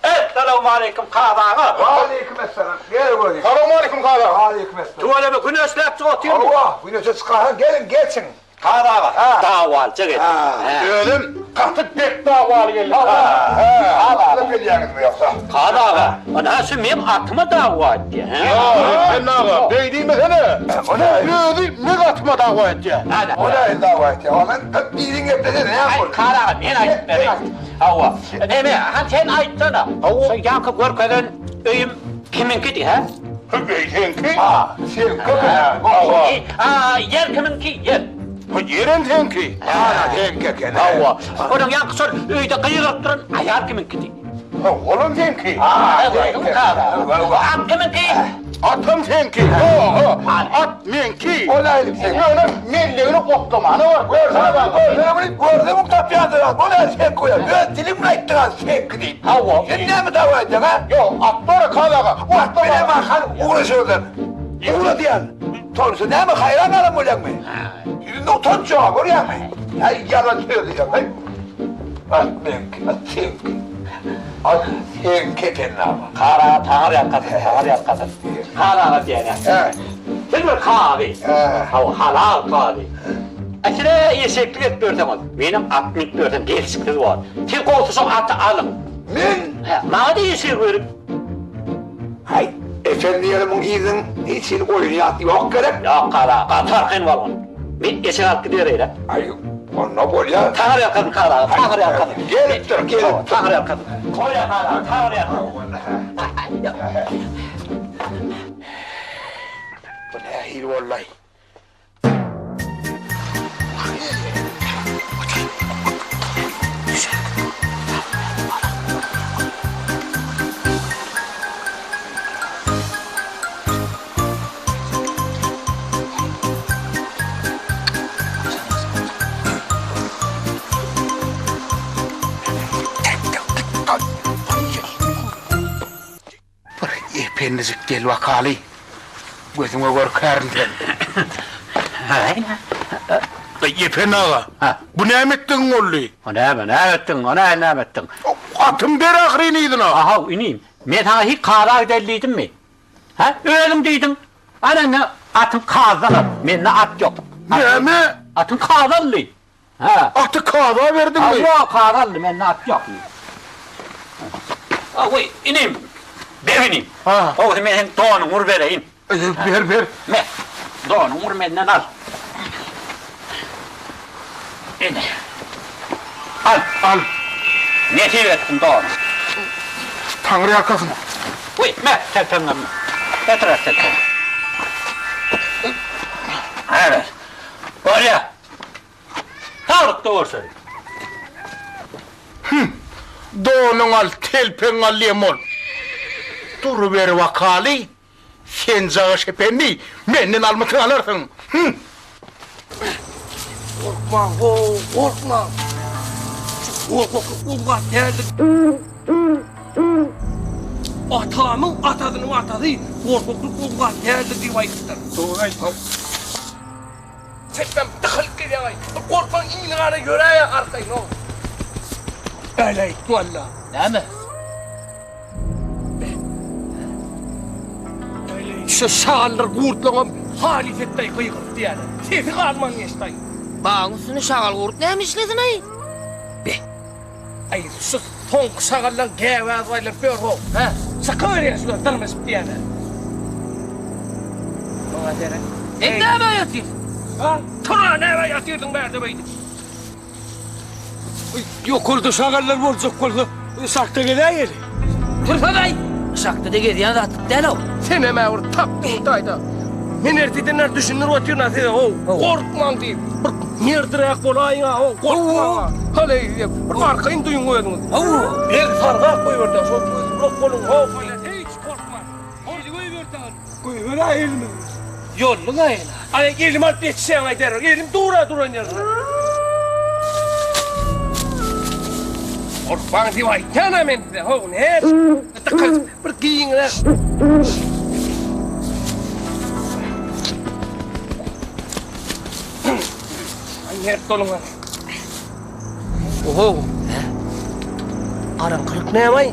Essalawmaleýkim Kazy aga. Waleýkim essalam. Gel göni. Salowmaleýkim Kazy aga. Waleýkim essalam. Tüweleme güneşläp çyk otyrmy? Hawa, güneşe çykarsaň geliň geçiň. Kazy aga, dawalyja geldim. Özem gaty bek dawaly geldim. Hawa, alyp gelýäňizmi ýogsa? Kazy aga, ynha şu meň atyma dawa etýär. Ýok, Ependi aga, beý diýmesene. Özi meň atyma dawa etýär. O nähili dawa etýär? Onda biriň geplesene, näme boldy? Kazy aga, men aýdyp bereýin. Hawa. Neme, han sen aýtsana. Şu ýaňky görkezen öýüm kimiňkidi, hä? Öý seňki. Ha, seňki eken. Hawa. A, ýer kimiňki, ýer? Ha, ýerem seňki. Ha, seňki eken. Hawa. Onuň ýaňky şol öýde gygyryp duran aýal kimiňkidi? Ha, olam seňki. Ha, seňki. At kimiňki? Atam seňki. Ho, ho, at meňki. O nähili seňki? Ýöne mellegini otlamana bar. Görsene, görsene muny, görseň tapýandyr. O nähili seňki bolýar? Öz diliň bilen aýtdyň-a seňki diýip. Hawa. Sen näme dawa edýäň, ha? Ýok, at bar-a, Kazy aga. At bilen makan ugraş özün. Ugra diýýän. Tonsa näme haýran galan bolýaňmy? Ýüzünde utanç ýok, görýäňmi? Äý, ýalan sözleýär, häý. At meňki, at seňki. At seňki eken nama. Kazy aga taňyr ýalkasyn, taňyr ýalkasyn. Kazy aga diýýän-ä. Siz bir kazy. Hawa, halal kazy. A siz-ä eşeklik edip ýörseňiz, menem at münüp ýörsem gelşiksiz bor. Siz gowusy şo aty alyň. Men? Hä, maňa-da eşegi berip. Haý, Ependi ýeri muň yzyň hiç hili oýny ýat ýok gerek? Ýok, Kazy aga, gaty arkaýyn bolgun. Men eşek alyp gidibereýin-ä. Aý, onda bolýa. Taňry ýalkasyn, Kazy aga, taňry ýalkasyn. Gelipdir, gelipdir. Taňry ýalkasyn. Bolýa, Kazy aga, taňry ýalkasyn. Bu nähili boldy-aý? Bir ependijik gel bakaly, gözüňe görkärin sen. Eý, Ependi aga, bu näme etdigiň boldy? O näme, näme etdiň, o nähili näme etdiň? Atymy ber ahyryn yzyna. Ahaw, inim, men saňa hiç kaza gideli diýdimmi? Hä, özüň diýdiň. Ana indi atyň kazydan al, mende at ýok. Näme? Atyň kazy aldy. Hä. Aty kaza berdiňmi? Hawa, kaza aldy, mende at ýok. Awy, inim, ber inim. Ha. Gowusy men seň donuňy bir bereýin. Ber, ber. Me, donuňy bir menden al. Ine. Al. Al. Nesip etsin donuň. Taňry ýalkasyn. Wiý, me, telpegiňem me. Getir, telpegiňi. Hä, bolýa. Saglykda görşeli. Hüm, donuňy al, telpegiňi al diýen bol. Duruber bakaly, sen jagaş ependi, menden almytyňy alarsyň. Hüm! Gorkmaň, how, gorkmaň. Şu gorkaklyk uly zat däldir. Atamyň atasynyň atasy gorkaklyk uly zat däldir diýip aýdypdyr. Dogry aýtdyň. Çepden dykylyp gelýäň-aý. Bir gorkmaň iňňe gara ýöräýä arkaýyn-ow. Äläýt walla. Näme? Şu şagaldyr gurtlaňam halys etdi-aý gygyryp diýýäne. Sesi galman geçdi-aý. Bagyň üstünde şagal gurt näme işlesin-aý? Be. Aý, şu soňky şagallaň gäwäz aýlanyp ýör-how. Hä? Çykyberýär şular dyrmaşyp diýýäne. Muňa seret. Sen näme ýatyrsyň? Ha? Tur-a, näme ýatyrsyň bärde beýdip? Ýokarda şagallar boljak bolsa, şahta gezäýeli. Tursana-aý! Şahtada gezýän zatlyk däl-ow. Senem-ä bir tapdyň taýda. Men erteden bäri düşündirip otyryn-a size-how, gorkmaň diýip. Bir merdiräk bolaýyň-a-how, gorkmaň-a. Haleý diýip, bir arkaýyn duýuň özüňizi. Hawa. Bel sargap goýberdi-ä, şol gözüňe boluň-how, hiç gorkmaň. Bizi goýberseňiz. Goýber-ä elimi. Ýolluň-a ýene. Aý, elimi alyp ýetişýäň-aý derrew. Elim dur-a duran ýerinde. Gorkmaň diýip aýtýan-a men size, how, näme dykylyp, bir giňräk. Aý, mert boluň-a. Oho. Garaňkylyk näme-aý?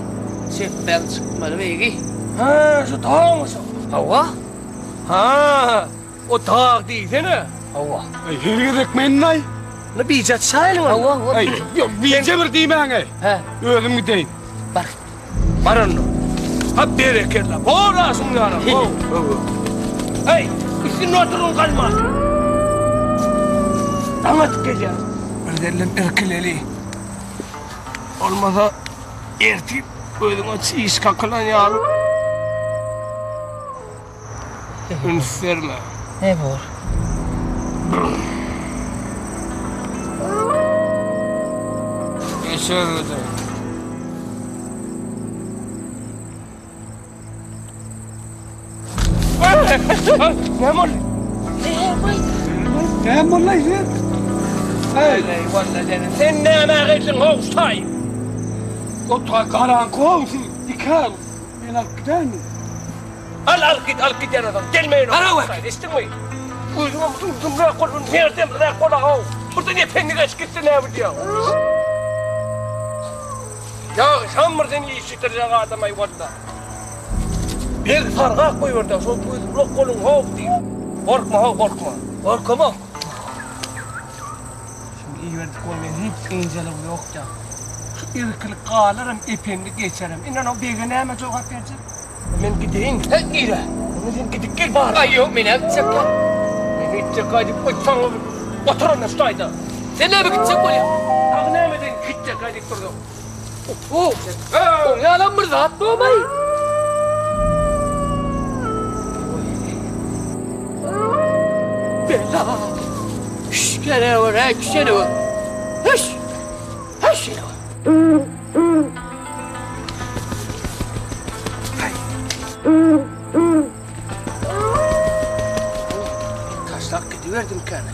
Çepbäň çykmaly beýgi. Hä, şu dagmy şo? Hawa. Ha, o dag diýsene. Hawa. Aý, her gezek men-aý. Indi bije çaýlyň. Hawa, hawa. Aý, ýok, bije bir diýmäň-eý. Hä. Özüm gideýin. Bar. Bar onda. Ha berekella. Bor aşyň ýara. Ho. Hey, üstünde oturyň galman. Daň atyp gelýär. Bir dellem irkileli. Bolmasa ertir özüňe çiş kakylan ýaly. Üns berme. Ne bor? Geçer öde. Näme boldy? Näme boldy sen? Hey, walla seni. Sen näme geldiň howşaý? Otura garaňky bolsun. Ikä men alyp gideýinmi? Al alyp git alyp git ýaradan gelmeýin Gara bak. Eşitdiňmi? Özüňem durdumrak bol merdemräk bol how. Birden ependi geçip gitse näme diýýäň? Ýagşam birden iş ýitirjek adam aý walla. Beg sargap goýberdi şol gözüblok boluň how diýip. Gorkma how gorkma. Gorkamok. Şuny iberdik bol men hiç ynjalygym ýok ýa. Şu irkilik galaram ependi geçerem. Indi anaw bege näme jogap berjek? Men gideýin. Sen nirä? Onda sen gidip gel bari. Aý ýok, men-ä gitjek ýok. Men gitjek gaýdyp goýsaň otur onda şu taýda. Sen näme gitjek bolýaň? Dagy näme edeýin, gitjek gaýdyp dursaň. Oho, oň ýalam bir zat bormaý? Bela. Hüş gene gör, äý düşene gör. Hüş! Hüş ýene gör. Taşlap gidiberdim käni.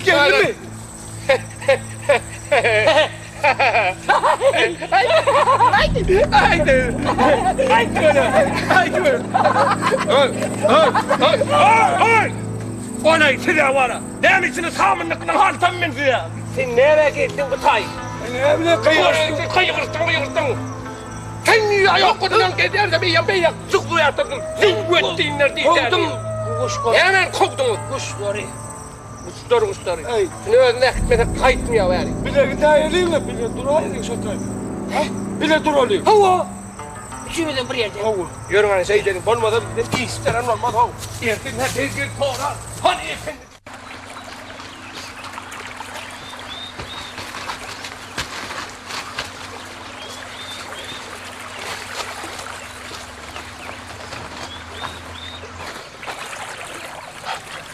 Geldimi? Haydi. Haydi böyle. Haydi böyle. Ay, ay, ay. Onay size var. Näme üçin samynlykdan haltam men size? Sen näme gitdiň bu taý? Näme bilen gygyryşdyň? Gygyryşdyň, gygyryşdyň. Sen niýe aýak goýdan gezýärde beýan beýan zyglaýardyň. Sen götdinler diýýär. Kowdum guşlary. Näme kowduňyz? Guşlary. Guşlary, guşlary. Eý. Şuny özüne äkitmesek gaýtmaýar bäri. Bile gidäýeliň-le, bile duraýlyň şo taýda. Hä? Bile duralyň. Hawa. Üçümizem bir ýerde. Hawa. Ýörüň ana şeýdeliň. Bolmasa bizden iş beren bolmaz how. Ertir hä tez gelip sorar. Hany ependi.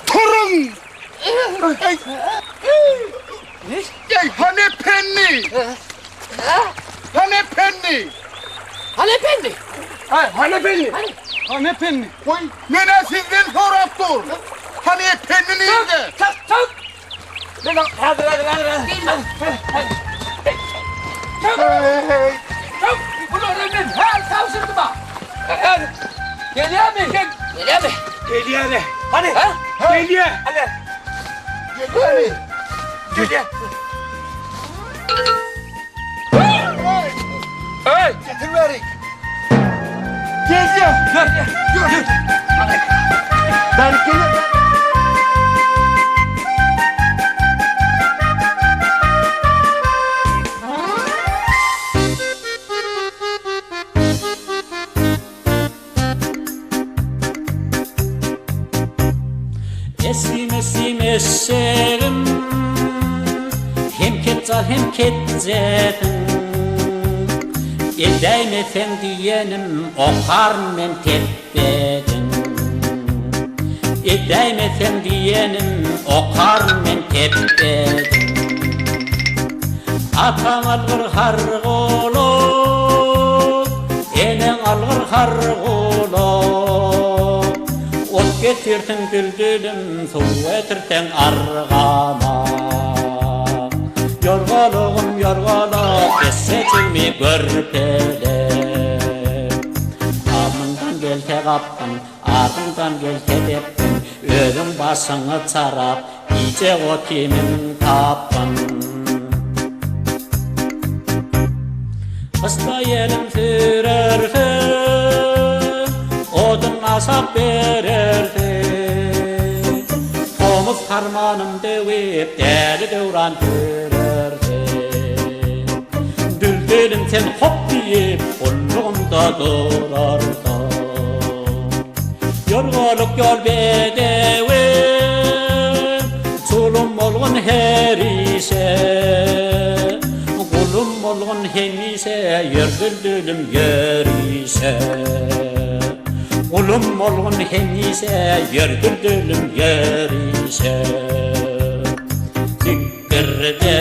Turuň! Eý, hany ependi? Hany ependi? Hany ependi? Hany ependi? Hany ependi? Goý, men-ä sizden sorap dur. Hany ependi nirde? Çak, çak! Men häzir, häzir, häzir. Çak! Çak! Bulary men häl tabşyrdym-a. Häzir. Gelýärmi? Gelýärmi? Gelýär. Hany? Ha? Gelýär. Hany? Gelýärmi? Gelýär. Hey! Getir bärik. Gelýär. Gör. Bärik gelýär. Esim esim eşegim Hem ketjal hem ketjesiň Edäýmeseň diýenim Okaryn men tepbediň Edäýmeseň diýenim Okaryn men tepbediň Ataň algyr har golak. har gulak. Ot getirseň düldülüm, suw getirseň argamak. Ýorgalygym ýorgalak, eşejigimi görpelek. Alnyňdan gelse gapgyn, ardyňdan gelse depgin, Özüň başyňy çarap, iýjek otynyň tapgyn. Gyşda ýelim sürersiň, odun aşak berersiň. Tomus harmanym döwüp, däli döwran sürersiň. Düldülim sen hop diýip, gullugymda durarsyň. Ýorgalyk ýol bedewi, Çulum bolgun her işe. Gulum bolgun hemişe, Ýör düldülüm ýörişe. Gulum bolgun hemişe, Ýör düldülüm ýörişe. Tikgirde,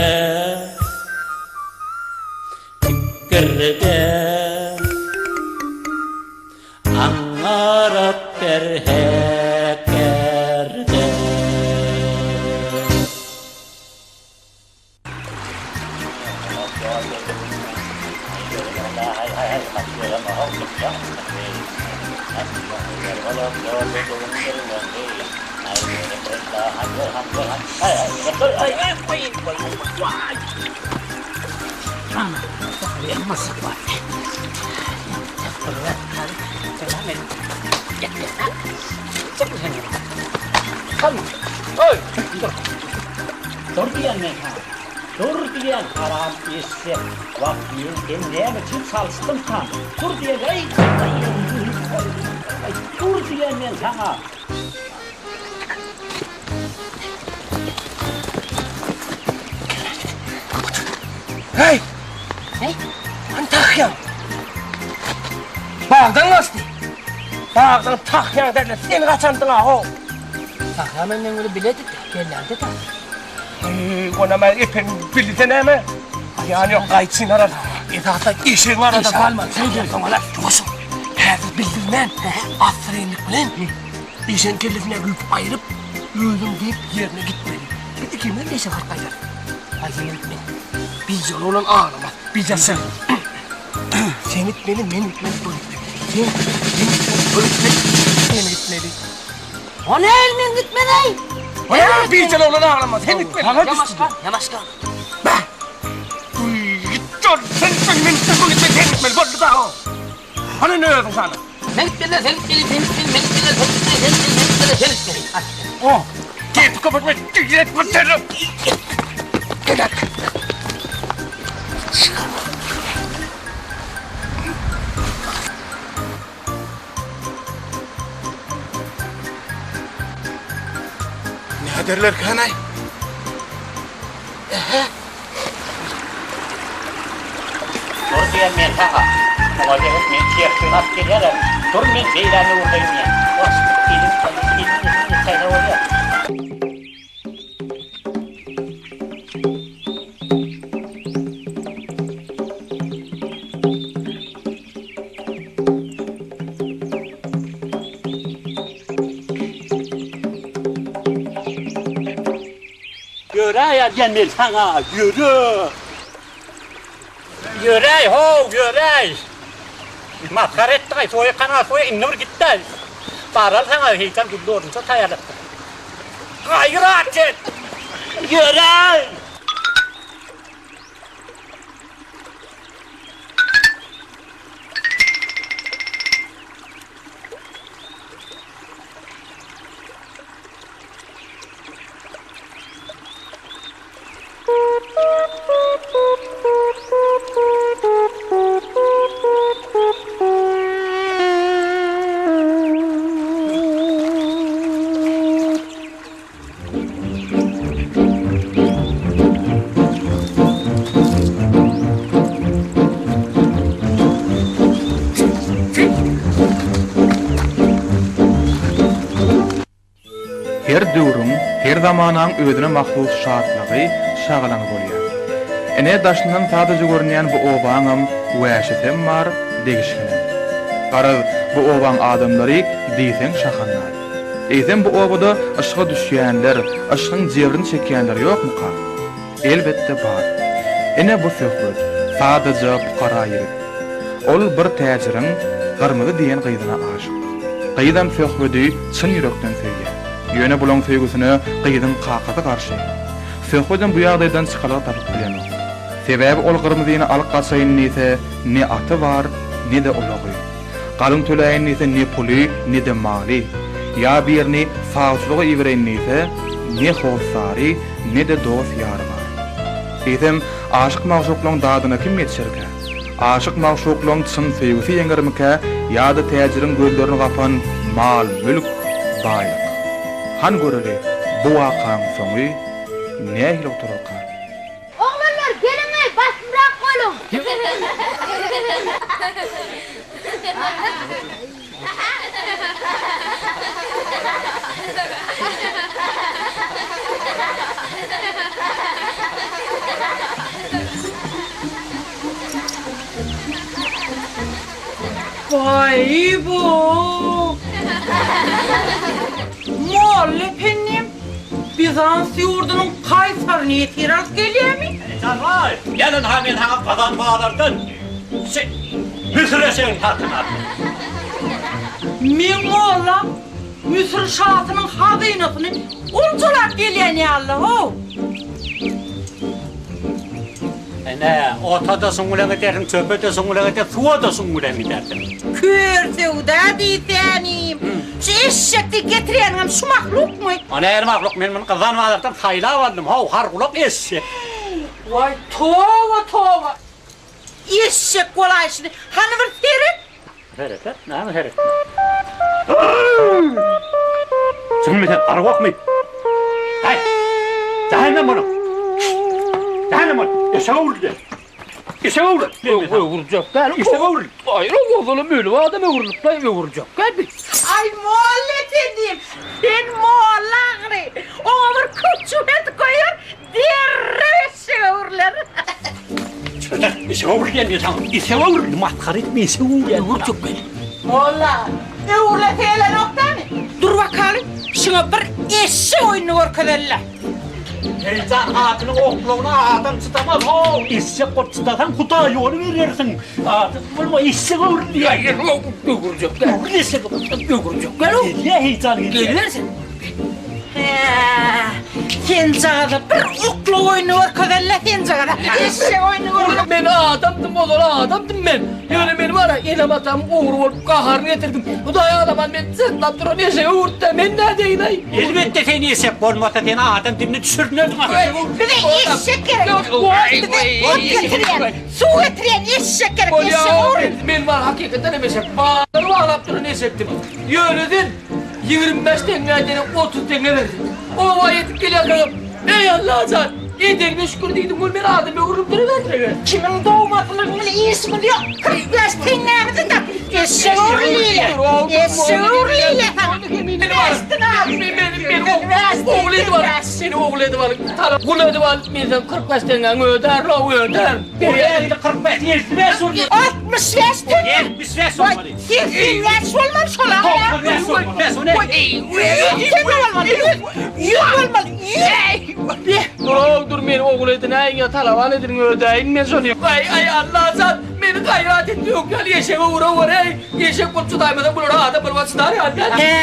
tikgirde. Aňňaryp bir hekgerde. Dur diýen men saňa. Dur diýen haram eşek. Wah, men seni näme üçin çalyşdymkam? Dur diýen, eý! Dur diýen men saňa. Heý! Heý! Hany tahýaň? Bagdan gaçdy. Bagdan tahýaň derler, sen gaçandyň-a, ho! Tahýa menden weli biledi, kellämde tahýa. Heý, onam-a epen bilse näme? Ýany ýok, gaýçyny arar. Esasy eşegiň arada galmaly. Sen gel soň ala. Ýuwaş ol. Häzir bildirmän, assyrynlyk bilen eşegiň kellesine güýüp aýryp, özüň diýip ýerine gitmeli. Biz ikimiz eşek alyp gaýdarys. Aý, sen gitme. Bijel oglan aglamaz. Bijel sen. Sen gitmeli, men gitmeli, bu gitmeli. Sen gitmeli, men gitmeli, bu gitmeli, sen gitmeli. O näl men gitmeli? Oý, bijel oglan aglamaz. Sen gitmeli. Ýamaşka, ýamaşka. Bah! Uý, git ol, sen gitmeli, men gitmeli, bu gitmeli, sen gitmeli. Boldy da o. Hany ne özüň sana? Men gitmeli, sen gitmeli, sen gitmeli, men gitmeli, sen gitmeli, sen gitmeli, men gitmeli, sen gitmeli. Hadi. O, gepi köpeltme, git bu seni. Gel. Näderler kanaý? Dur diýen men saňa. Muňa gezek men tertip alyp gelýärem. Dur men beýläme öwrüleýin diýen. Goşgy elim elim etsäýse bolýar. Ýöräý diýen men saňa, ýöre! Ýöräý, how, ýöräý! Masgara etdiň-aý, soýa kanal soýa, indi bir git-dä! Baraly saňa heýtel gülli orunça taýýarlapdyr. Gaýrat et! Ýöräý! Her döwrüň, her zamanaň özüne mahsus şatlygy, şagalaňy bolýar. Ine, daşyndan sadaja görünýän bu obaňam wäşisem bar, degişgenem. Garaz, bu obaň adamlary diýseň şahandaz. Eýsem bu obada yşga düşýänler, yşgyň jebrini çekýänler ýokmuka? Elbetde bar. Ine bu söhbet, sadaja pukara ýigit. Ol bir täjiriň Gyrmyzy diýen gyzyna aşyk. Gyzam Söhbedi çyn ýürekden söýýär. Ýöne bulaň söýgüsine gyzyň kakasy garşy. Söhbedem bu ýagdaýdan çykalga tapyp bilenok. Sebäbi ol Gyrmyzyny alyp gaçaýyn diýse, ne aty bar, ne-de ulagy. Galyň töläýin diýse ne puly, ne-de maly. Ýa birini sawçylyga ibereýin diýse, ne hossary, ne-de dost-ýary bar. Eýsem, aşyk-magşuklaň dadyna kim ýetişerkä? Aşyk-magşuklaň çyn söýgüsi ýeňermikä ýa-da täjiriň gözlerini gapan mal-mülk, baýlyk? Han göreli, bu wakaň soňy nähili gutararka? Oglanlar, geliň-eý, basymrak boluň! Baý-bu! Molla ependim, Bizans ýurdunyň kaýsaryny ýesir alyp gelýärmi? Janlaý, gel ynha men saňa gazan bazardan şi Müsür eşegini satyn aldym. Meň mollam Müsür şasynyň hazynasyny oljalap gelýän ýaly-how. Ene, ota-da şuň bilen gidersiň, çöpe-de şuň bilen gidersiň, suwa-da şuň bilen gidersiň. Kör söwda diýsänim. Şu eşek diýip getirýäniňem şu mahlukmy? O nähili mahluk, men muny gyzan bazardan saýlap aldym, how, hargulak eşek. Waý, toba, toba! Eşek bolaýşyny, hany bir seret! Hereket, näme hereket? Çynmy sen, arwahmy? Haý! Jähennem boluň! Jähennem boluň! Eşek öwrüldi! Eşek öwrül! Öwrüljek däl. Eşek öwrül! Aýra ozalam ölüp adam öwrülip laý öwrüljek däl bi. Aý molla ependim, sen molla ahyry. Oňa bir köçük edip goýber, Derrew eşege öwrüler. Çöder, eşege öwrülýän diýen saňa. Eşege öwrüldi, masgara etme, eşege öwrülýän. Öwürjek meni. Molla, öwrülesi gelenok dämi? Dur bakaly, şuňa bir eşek oýnuny görkezeli-le. Heýjan atynyň oklawyna adam çydamaz, how! Eşek bolup çydasaň, Hudaý ýoly berersiň. Adam bolma, eşege öwrülýän. Öwürjek däl. Öwrül eşege. Öwürjek däl. Gelýär, heýjan gelýär. Gelibersin. Hä, senjagaza bir oklaw oýnuny görkezeli-le senjagaza. Eşek oýnuny görkezeli. Men adamdym ozal adamdym men. Ýöne men bar-a enem-atamyň ogry bolup gaharyny getirdim. Hudaý alaman meni syrtlap duran eşege öwürtdi-dä, men nädeýin-aý? Elbetde sen eşek bolmasa seni adam diline düşürmezdim aslynda. Bize eşek gerek. Bize ot getirýän, suw getirýän eşek gerek. Eşek ogry. Men bar hakykatdan hem eşek. Bazary baglap duran eşekdim. Ýöne sen 25 teňňä derek 30 teňňe berdiň. Oba ýetip gelýärkäm, Eý, Allajan, edeniňe şükür diýdim, gör men adam öwrülip duruberdim. Kimiň dogmasylygyň bilen işimiz ýok. 45 teňňämizi tap. Eşek öwrülýä. Eşek öwrülýä saňa. Bäşden az. Ogul edip alyp, seni ogul edip alyp, talap gul edip alyp, men seni 45 teňňäňi ödär-la, ödär. Indi 45, 55 boldy. 65 teňňe. 75 bolmaly. 85 bolmaly şol aga. 95 bolmaly. 100 teňňe bolmaly. 100. 100 bolmaly. 100. Dur, dur meni ogul edinäýiň ýa talaban ediniň ödäýin men şony. Aý, aý Allajan, meni gaýrat et ýok ýaly eşege uraweraý. Eşek bolup çydaýmasam bulara adam bolman çydar ýaly däl. Hä,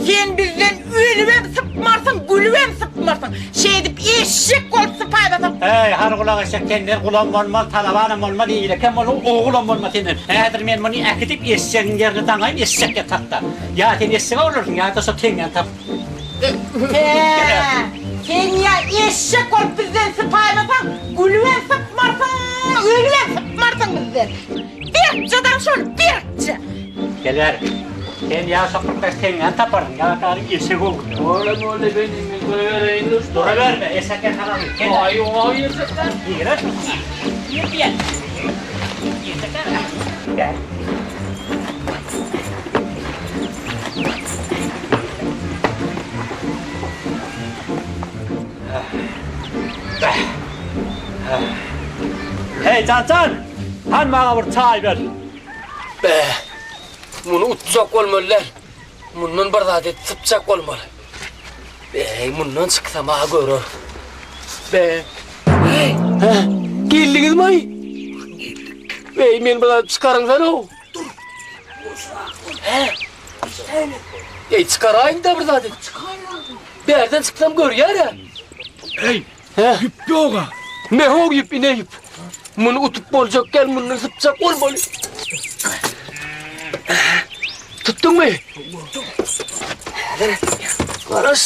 sen bizden ölübem sypmarsyň, gülübem sypmarsyň. Şeýdip eşek bolup sypaýmasaň. Eý, hargulak eşek, senden gulam bolmaz, talabanam bolmaz, eýlekem bolmaz, ogulam bolmaz senden. Häzir men muny äkidip eşegiň ýerine daňaýyn, eşek ýatakda. Ýa sen eşege bolarsyň, ýa-da şo teňňäni tapyp. Hä, sen ýa eşek bolup bizden sypaýmasaň, gülübem sypmarsyň, ölübem sypmarsyň bizden. Berkje daň şol, berkje! Gel bäri. Sen ýa şo 45 teňňäni taparsyň, ýa-da eşek ogry. Molla, molla, ben men durubereýin dur. Duruberme, eşek ýatalary. Aý, oňa girjek däl. Girersiň. Gir diýen. Girjek däl. Gel. Heý, Janjan! Han maňa bir çaý ber. Bäh! Muny utjak bolmaly däl. Mundan bir zat edip sypjak bolmaly. Beý, mundan çyksam-a görer. Be. Heý, hä? Geldiňizmi-aý? Geldik. Beý, meni bir zat çykaryňsana-ow. Dur. Hä? Eý, çykaraýyn-da bir zat edip. Bärden çyksam görýär-ä. Eý, ýüp ýog-a. Mehow ýüp, ine ýüp. Muny utup boljak däl, mundan sypjak bolmaly. Tutduňmy? Häzir garaş.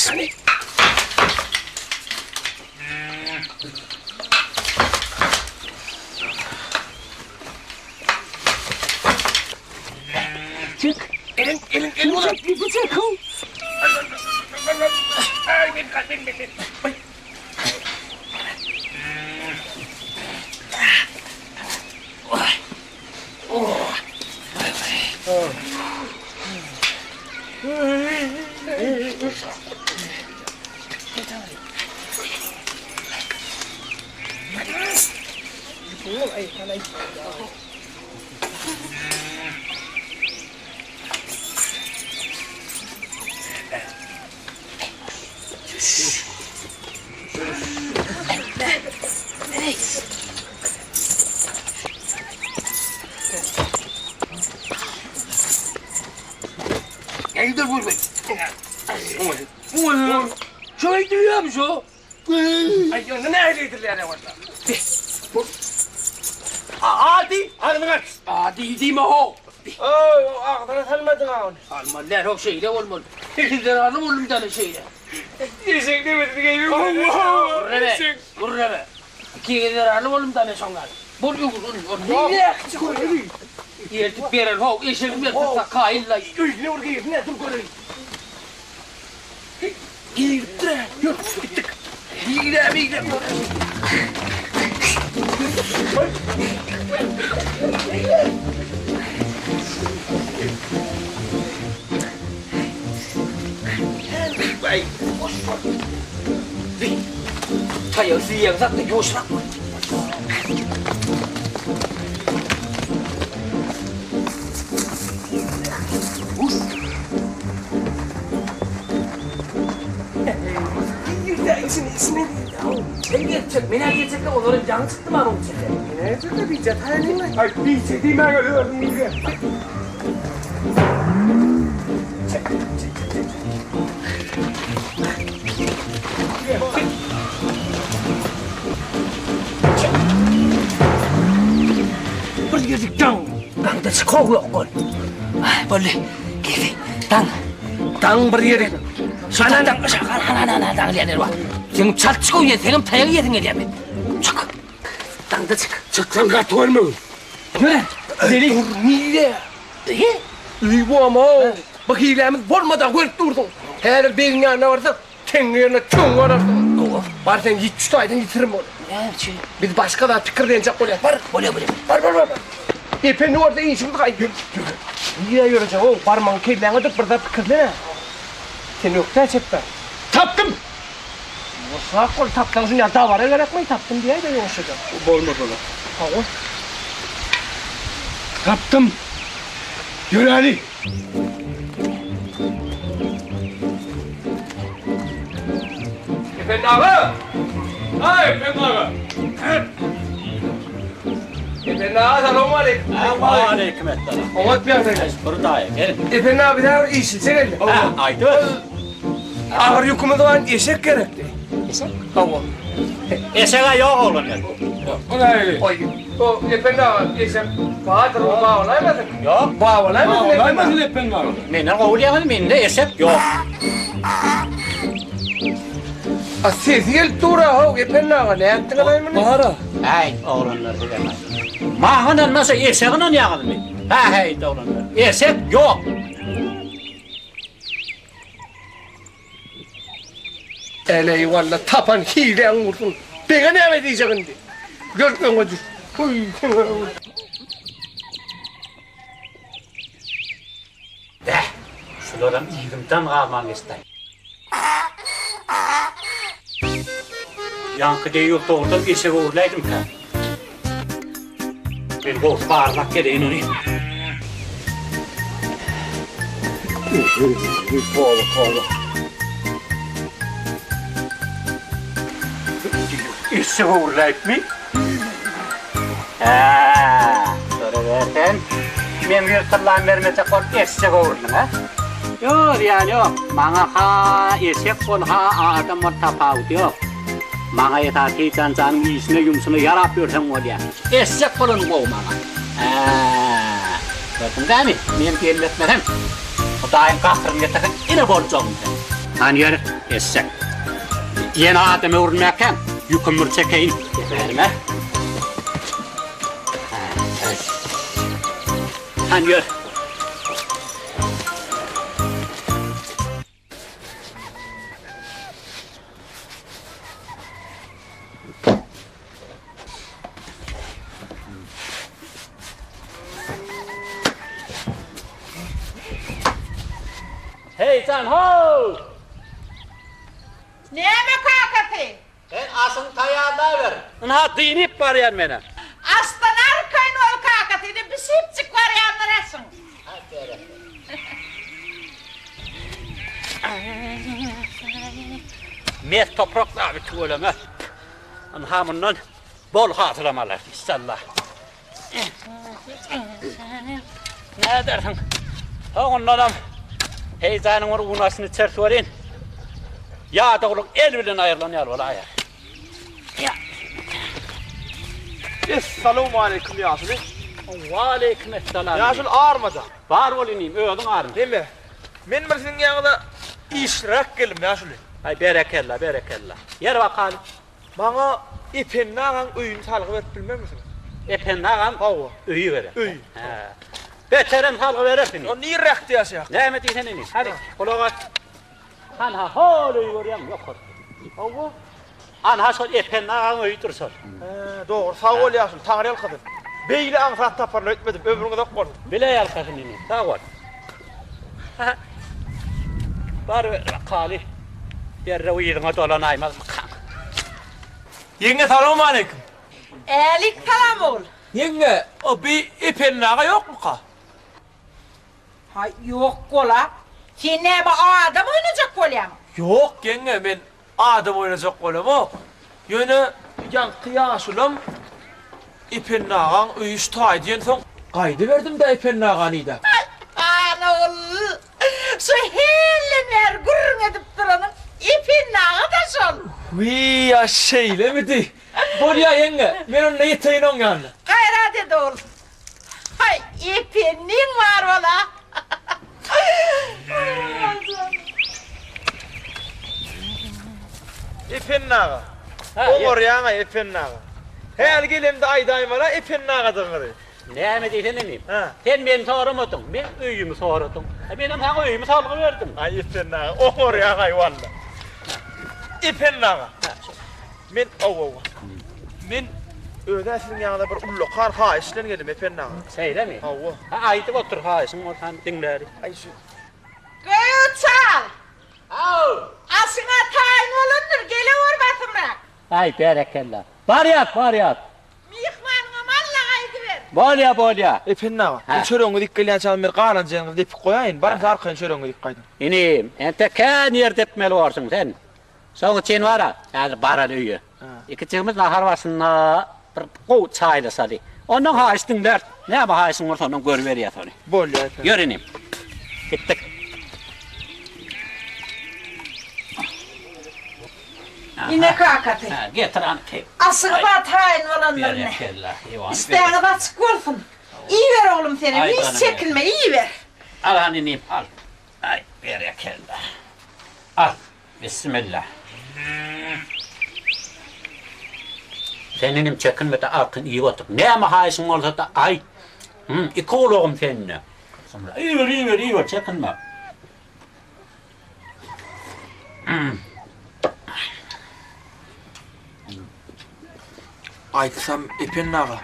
Çek. Elin, elin, elin uzat. Ýüpi çek. Ay, men, men, men, men. Şoý diýýärmi şo? Aý, onda nähili edilýär onda? Ady, Agzyňy aç. ady diýme ho. Oý, agzyna salmadyň-a ony. Almaly däl, ho şeýle bolmaly. Sizden aly boldum däl şeýle. Eşek demesini geýip. Gürreme, gürreme. Ikiňiz zerarly boldum da men şoň ýaly. Bol öwür, ol, ol. Eltip beren ho, eşegim berip tutsa kaýyl-la. Öýüne bir girsin-ä, dur göreýin. Giripdir-ä, ýör, gitdik. Girä, girä. Taýagy siýegiň sakla, ýuwaşrak bol. Girdi, içine, içine girdi. Sen geçjek, men-ä geçjekde ozalam ýaňy çykdym aryň içinden. Näme çykdy, bije taýynmy? Aý, bije diýmäge özüň bilýän. Çek, çek, çek, çek. Bir ýerlik daň. Daňda çykaw ýok bol. Boldy. Girdi. Daň. Daň bir ýeri. Şana daň. Ana ana ana daň diýen ýer bar. Sen çalt çykaw ýer, senem taýak ýesiň gelýär. Çyk. Daňda çyk. Çyksaň gaty görmegin. Ýöre. Deli. Nire? Öý bu Bu hilämiz bolmada görüp dursuň. Häzir begiň ýanyna barsak, teňňe ýerine töňňe alarsyň. Hawa. Bar sen ýit şu taýdan ýitirim ony. Näme üçin? Biz başga zat pikirlenjek bolýas. Bar. Bolýa, bolýa. Bar, bar, bar. Ependi görse işimiz gaý. Nirä ýörejek ow, barmagyň kelläňe dur, bir zat pikirlen-ä. Sen ökdä çepbe. Tapdym! Ýuwaşrak bol, tapsaň şuny ýaly dabara gerekmi, tapdym diýäý-de ýuwaşjadan. Bolmaz ola. Hawa. Tapdym. Ýöräli. Ependi aga! Aý, Ependi aga! Ependi aga, salowmaleýkim. Waleýkim essalam. Oňat ýagdaýlar. Bir daýy, gel. Ependi aga, bize bir işliçe geldi. Ha, aýdyber. Agyr ýükümiz bar, eşek gerekdi. Eşek? Hawa. Eşeg-ä ýok oglan ýeri. O nähili? Oý, o Ependi aga, eşek bardyr, o babalaýmasyn? Ýok. Babalaýmasyn Ependi aga. Babalaýmasyn Ependi aga. Menden gowy bilýäňiz, mende eşek ýok. A sesi gelip dur-a, how, Ependi aga, nätdiňiz-aý muny? Bar-a. Äý, oglanlar sizem aý. Maňa ynanmasa eşege ynanýaňyzmy? Hä-häýt, oglanlar, eşek ýok. Äleý walla tapan hiläň bolsun. Bege näme diýjek indi? Gör öňe düş. Huý. Bäh, şularam yzymdan galman geçdi. Ýaňky deý ýurt dogrudan eşek öwrüläýdimkä? Men gowusy barlap geleýin ony. Toba, toba. Eşek ogurlaýypmy? Hä, soraber sen. Men bir tyllam bermejek bolup eşek ogurdyň, hä? Ýok, zyýany ýok. Maňa ha eşek bol, ha adam bol tapawudy ýok. Maňa esasy jan-janyň işine, ýumşuna ýarap ýörseň bolýar. Eşek bolany gowy maňa. Hä, gördüň dämi, men gelmetmesem, Hudaýyň gahyryny getirsin, ine boljagyň sen. Hany ýör, eşek. Ýene adam öwrülmäkäň, ýüküm bir çekeýin. Getirme. Hany ýör. Heý jan how! Näme kakasy? Sen aşyňy taýýarlaber. Ynha dynyp barýan menem. Aşdan arkaýyn bol kakasy, ine bişipjik barýandyr aşyň. Hä berekella. Mes toprak dagy tüweleme. Ynha mundan bol hasylam alarys inşallah. Nädersiň? Soňundanam heýjanyň bir unaşyny içeris welin, ýadawlyk el bilen aýrylan ýaly bolaýar. Essalawmaleýkim ýaşuly. Waleýkim essalam. Ýaşuly armajan. Bar bol inim, özüň arma. Neme? Men bir siziň ýanyňyza işliräk geldim ýaşuly. Aý berekella, berekella. Ýer bakaly. Maňa Ependi agaň öýüni salgy berip bilmezmisiňiz? Ependi agaň Hawa. öýi gerek. Öýi. Hä. Beterem salgy bereris inim. O nirräkde ýaşaýar? Näme diýsen inim. Hany, gulak as. Hanha, hol öýi görýäňmi ýokarda? Hawa. Anha şol Ependi agaň öýüdir şol. Hä, dogry. Sag bol ýaşuly, Taňry ýalkasyn. Beýle aňsat taparyn öýtmedim. Ömrüň uzak bolsun. Bile ýalkasyn inim. Sag bol. Bar bakaly. Derrew yzyňa dolanaýmazmykaň? Ýeňňe salowmaleýkim. Älik salam ogul. Ýeňňe, o bi Ependi aga ýokmuka? Haý, ýok bola. Sen näme adam oýnajak bolýaň? Ýok, ýeňňe, men adam oýnajak bolamok. Ýöne ýaňky ýaşulam Ependi agaň öýi şu taý diýensoň, gaýdyberdim-dä Ependi agany idäp. Haý, han ogul, şu hälden bäri gürrüň edip duranyň Ependi aga-da şol. Wiý, a şeýlemidi? Bolýa ýeňňe, men onda ýeteýin oň ýanyna. Gaýrat et ogul. Haý, Ependiň bar bola. Ependi aga. Oňarýaň-aý, Ependi aga. Häli gelemde aýdaýmaly-a Ependi agadygyňyzy. Näme diýsene inim. Sen meni soramadyň, men öýümi soradyň. Menem saňa öýümi salgy berdim. Aý, Ependi aga, oňarýaň-aý walla. Ependi aga. Men ow-ow. Men öz-ä siziň ýanyňyza bir ullakan haýyş bilen geldim, Ependi aga. Şeýlemi? Hawa. Ha, aýdyp otur, haýyşyň bolsa hany diňläli. Aý, şu. Göýä çal! Haw! Aşyň-a taýyn bolandyr, gelewür basymrak. Aý, berekella. Barýas, barýas. Myhmanyňam Alla gaýdyber. Bolýa, bolýa. Ependi aga, bu çöregiňizi iýip gelýänçäňiz men galan jeriňizi depip goýaýyn, baryň siz arkaýyn çöregiňizi iýip gaýdyň. Inim, entek kän ýer depmeli borsuň sen. Şoň üçin bar-a, häzir baraly öýe. Ikijigimiz nahar başynda bir gowy çaýlaşaly. Ondan haýyş diňläris. Näme haýyşyň bolsa ondan görüberýäs ony. Bolýar ependi. Ýör inim. Gitdik. Ine kakasy. Hä, getir hany kek. Aşygy-da taýyn bolandyr ine. Berekella. Işdäňiz açyk bolsun. Iýiber oglum senem, hiç çekinme, iýiber. Al hany inim, al. Aý, berekella. Al, bismilla. Sen inim çekinme-de arkyn iýip otur. Näme haýyşyň bolsa-da aýt. Hum, iki gulagym sende. Iýiber, iýiber, iýiber, çekinme. Aýtsam, Ependi aga.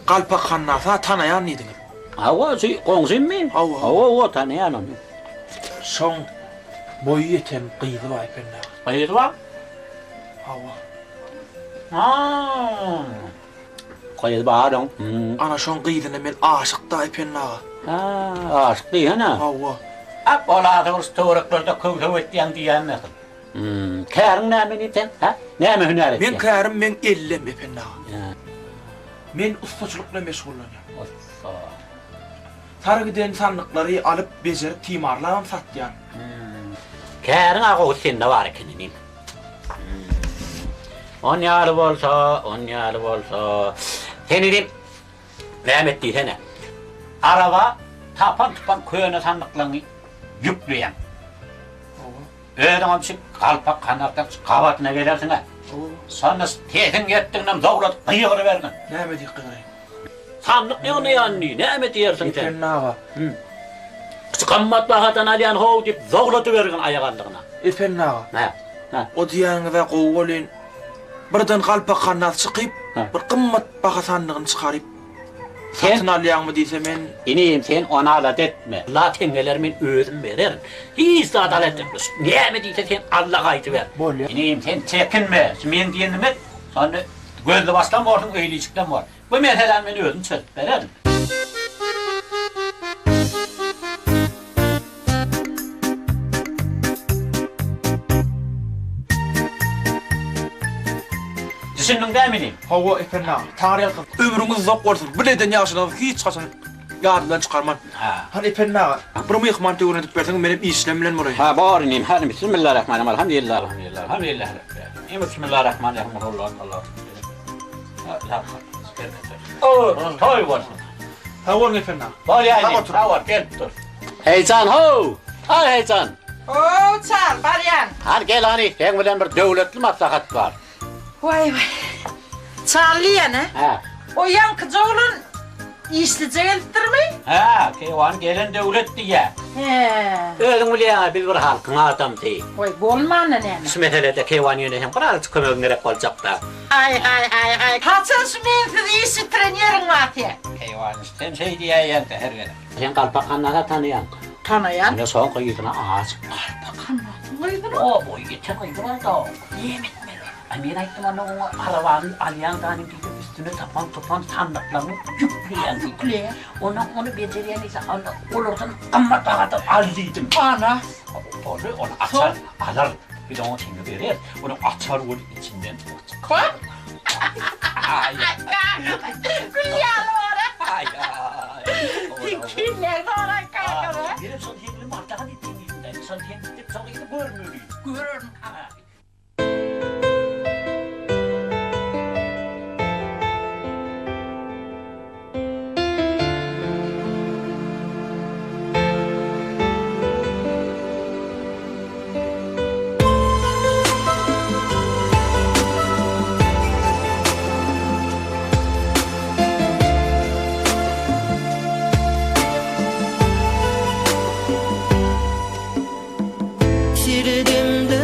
Galpak Hannasy-a tanaýan diýdiňiz. Hawa, şu goňşymmy? Hawa. Hawa, hawa, tanaýan ony. Şoň boýy ýeten gyzy bar, Ependi aga. Gyzy bar? Hawa. Ha. Gyzy bar oň. Ana şoň gyzyna men aşyk-da, Ependi aga. Hä, aşyk diýsene. Hawa. Ap, ol azygyş töwereklerde köw-söw etýäň diýýänmesin. Käriň näme inim seň, hä? Näme hünär etýäň? Meň kärim meň ellem, Ependi aga. Men ussaçylyk bilen meşgullanýan. Ussa. Sary giden sandyklary alyp, bejerip, timarlabam satýan. Käriň-ä gowy sende bar eken inim. On ýaly bolsa, on ýaly bolsa. Sen inim, näme et diýsene. Araba tapan-tupan köne sandyklaryňy ýükleýäň. Özüňem şu galpak kanatdan şu gabatyna gelersiň-ä. Şonda sesiň ýetdiginden zowladyp gygyrybergin. Näme diýip gygyraýyn? Sandyk ýygnaýan diý, näme diýersiň sen? Ependi aga. Şu gymmat bahadan alýan how diýip zowladybergin aýagallygyna. Ependi aga. Hä. Hä. O diýýäniňiz-ä gowy welin, birden galpak kanat çykyp, bir gymmat baha sandygyny çykaryp, Satyn alýaňmy diýse men. Inim sen ony alada etme. La teňňeleri men özüm bererin. Hiç zat alada etme. Näme diýse sen Alla gaýdyber. Bolýa. Inim sen çekinme. Şu meň diýenimi et. Şonda gözli başlam borsuň öýli işiklem bor. Bu meseläni men özüm çözüp bererin. Düşündiň dämi inim? Hawa, Ependi aga, Taňryýalkasyn. Ömrüňiz uzak bolsun. Bu eden ýagşylygyňyzy hiç haçan ýadymdan çykarman. Hany Ependi aga, bir myhman töwir edip berseňiz, menem işlem bilen bolaýyn. Ha, bor inim. Hany bismillahirrahmanirrahim. Alhamdulillah, alhamdulillah, alhamdulillah. Bismillahirrahmanirrahim. Allah Allah. Toý bolsun. Sag boluň Ependi aga. Bolýa inim, sag bol, gelip dur. Heýjan how! Aý Heýjan! How Çary, barýan. Hany gel hany, seň bilen bir döwletli maslahat bar. Waý waý. Çary diýýän-ä? Hä. O ýaňkyja oglan işlije gelipdirmi? Hä, keýwany gelen döwlet diýýä. Hä. Özüň bilýäň-ä, biz bir halkyň adamsy. Waý, bolmanda näme? Şu meselede keýwany ýöne hem birazajyk kömegiň gerek boljak-da. Aý aý aý aý. Haçan şu mensiz iş bitiren ýeriň bar seň? Keýwany, sen şeý diýäýýäň-dä her gezek. Sen Galpak Hannasy tanaýaň. Tanaýan. Ine şoň gyzyna aşyk. Galpak Hannasyň gyzyna? O, boýy ýeten gyzy bar-da. Näme etmeli ony? Aý, men aýtdym onda oňa arabany alýaň danyň diýdim, üstüne tapan-tupan sandyklaryňy ýükleýäň diýdim. Ýükleýän. Ondan ony bejerýän diýse, onda olardan gymmat bahadan al diýdim. Ana. Boldy, ony açar, alar. Biz oňa teňňe bereris. Ony açar weli içinden ot çykar. Aý, gül ýaly bor-a. Aý, aý. Sen kimler soraý kaka be? Menem şony seň bilen maslahat etjek diýdim-dä. Şony sen gidip şo gyzy görmeli. Görerin. Seredemde.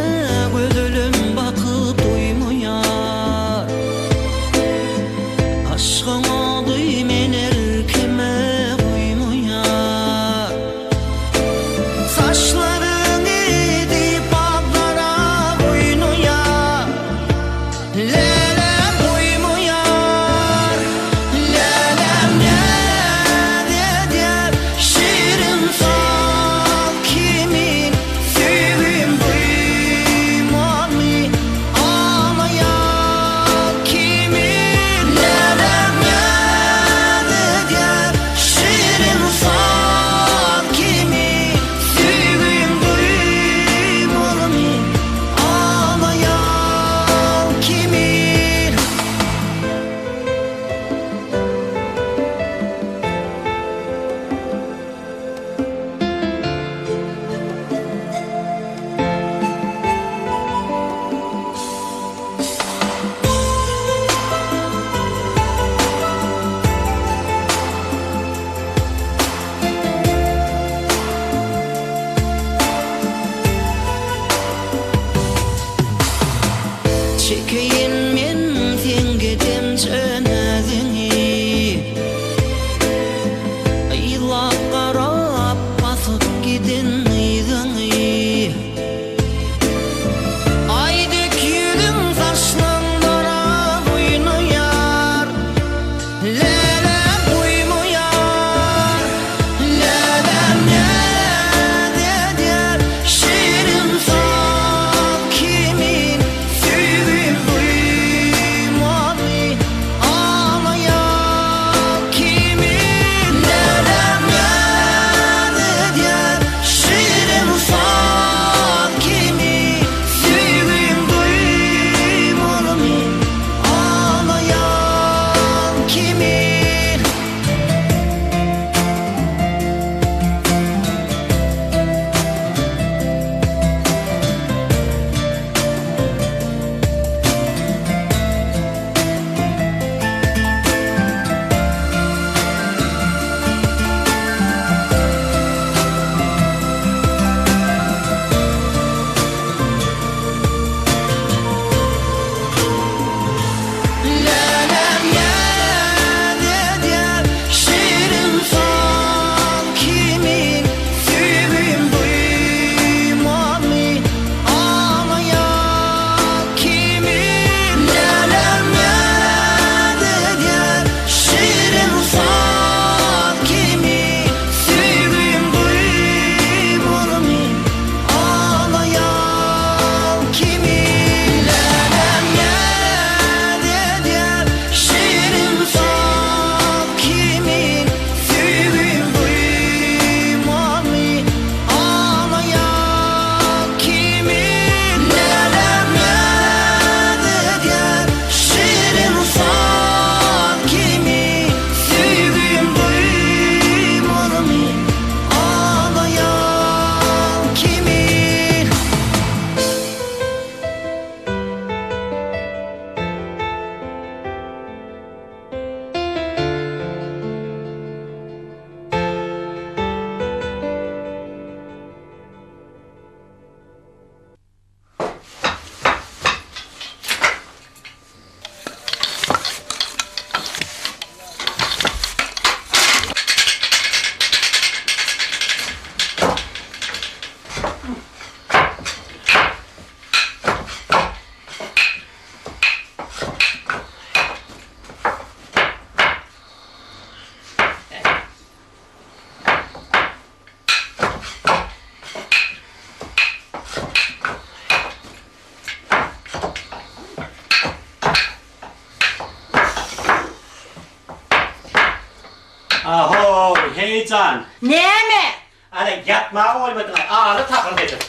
Ahow, heýjan! Näme? Ana, ýatmaga goýmadyň-aý, aly takyr edip.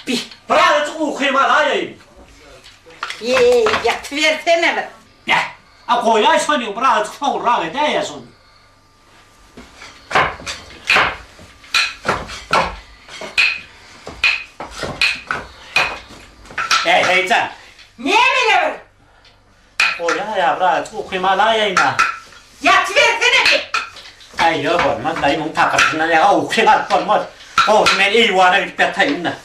Bi, birazajyk ukymy alaýaýyn. Eý, ýatybersene bir. Beh, a goýaý şony, birazajyk soňrak edäý-ä şony. Eý, heýjan! Näme-le bir? Goýaý-a, birazajyk ukymy alaýaýyn-a. Ýatybersene bir! Äý, ýok, bolmaz, daýy, muň takyrtysyndan ýaňa ukyňy alyp bolmaz. Gowusy men eýwana gidip ýataýyn-da.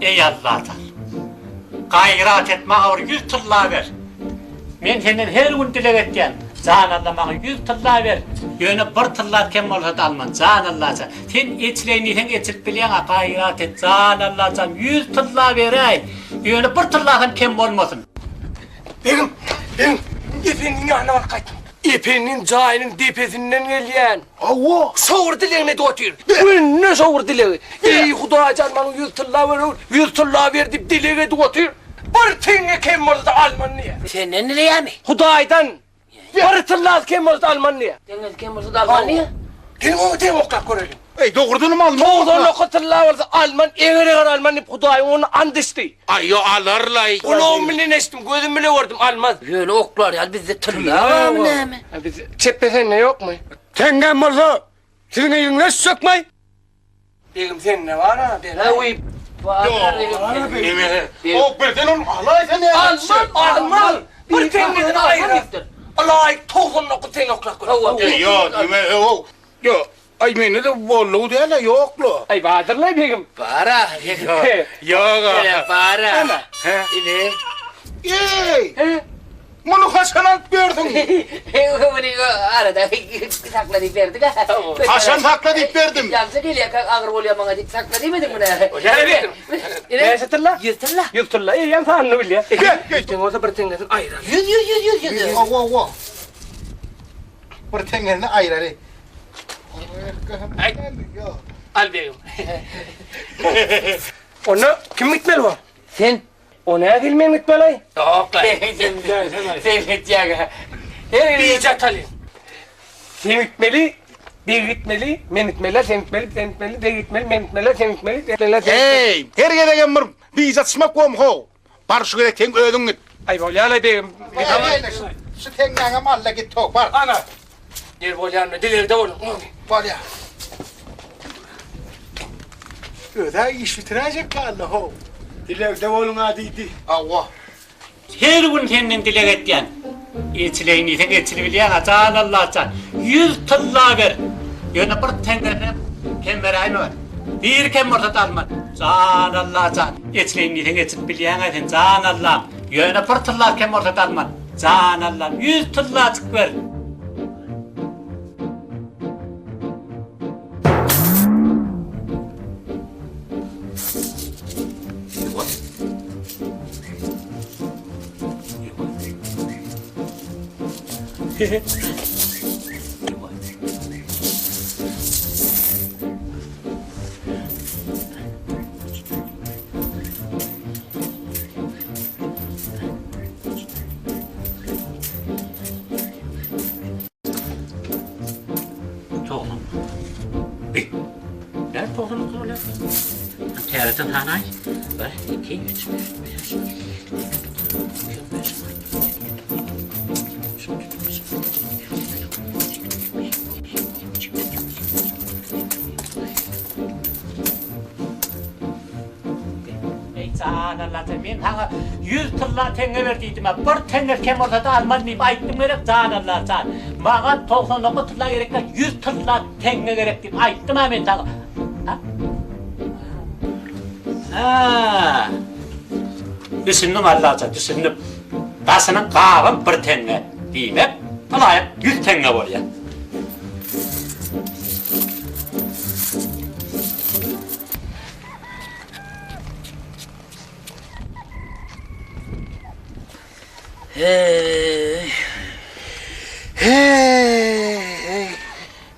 Eý Allajan! Gaýrat et, maňa bir 100 tylla ber. Men senden her gün dileg etýän, jan Alla maňa 100 tylla ber. Ýöne bir tylla kem bolsa-da alman, jan Allajan. Sen eçileýin diýseň eçilip bilýäň-a, gaýrat et, jan Allajan, 100 tylla beräý. Ýöne bir tyllasam kem bolmasyn. Begim, begim, Ependiniň ýanyna baryp gaýtdym. Ependiniň jaýynyň depesinden gelýän. Hawa. Şowur dilegini edip otyr. Günde şowur dilegi. Eý, Hudaýjan, maňa 100 tylla ber, 100 tylla ber diýip dileg edip otyr. Bir teňňe kem bolsa-da alman diýýär. Senden dileýärmi? Hudaýdan. Bir tyllasy kem bolsa-da alman diýýär. Teňňesi kem bolsa-da alman diýýär. Geliň oňa teň oklap göreliň. Eý, dogrudanam alman. 99 tylla bolsa alman, eger-eger alman diýip Hudaýyň oňuna and içdi. Aý, ýo, alar-laý. Gulagym bilen eşitdim, gözüm bile gördüm, almaz. Ýöne oklar ýaly bizde tylla barmy näme? Biz çepbe sende ýokmy? Teňňäm bolsa, siziň yzyňyza düşjekmi? Begim sende bar-a, begim. Hä, wiý, bar-a, begim. O birden ony alaýsa näme? Almaz, almaz. Bir teňňesini aýyrar. Ylaýyk 99 teňňe oklap gör. Ýo, diýme, o, ýo. Aý mende-de boldugy däl-ä, ýok-la. Aý bardyr-laý begim. Bar-a, begim. Ýog-a. Ine, bar-a. Ine. Eý! Muny haçan alyp berdiň? Muny arada sakla diýip berdik-ä. Haçan sakla diýip berdim? Ýaňja gelýärkä agyr bolýar maňa diýip sakla diýmediňmi näme? Ine. Näçe tylla? 100 tylla. 100 tylla. Eýýäm sanyny bilýär. Teň bolsa bir teňňesini aýyrar. 100, 100, 100, 100, 100. Hawa, hawa. Bir teňňesini aýyraly. Al begim. Onda kim gitmeli bor? Sen. O nähili men gitmeli? Ýok. Sen gitjäň. Bije ataly. Sen gitmeli, beg gitmeli, men gitmeli, sen gitmeli, sen gitmeli, beg gitmeli, men gitmeli, sen gitmeli, sen gitmeli. Eý, her gezegem bir bije atyşmak bormy how? Bar şu gezek seň özüň git. Aý bolýa-laý begim. Şu teňňäňem al-da git how, bar. Ana. Ýer bolýanmy, dilegde boluň. Bolýa. Öz-ä iş bitiräýjek galdy how. Dilegde boluň-a diýdi. Hawa. Her gün senden dileg etýän. Eçileýin diýseň eçilibilýäň-ä, jan Allajan. 100 tylla ber. Ýöne bir teňňesinem kem beräýme. Biri kem bolsa-da alman. Jan Allajan. Eçileýin diýseň eçilip bilýäň-ä sen, jan Allam. Ýöne bir tylla kem bolsa-da alman. Jan Allam, 100 tyllajyk ber. Togsan. Bi. Näme 99 bolýar? Täzeden sanaý. 1, 2, 3, 4, 5, Eý jan. Allajan, men saňa ýüz tylla teňňe ber diýdim-ä, bir teňňe kem bolsa-da alman diýip aýtdym gerek, jan Allajan. Maňa 99 tylla gerek däl, ýüz tylla teňňe gerek diýip aýtdym-a men saňa. Hä. Düşündim Allajan, düşündim. Daşynyň gabam bir teňňe, diýmek, ylaýyk ýüz teňňe bolýar. Heý. Heý.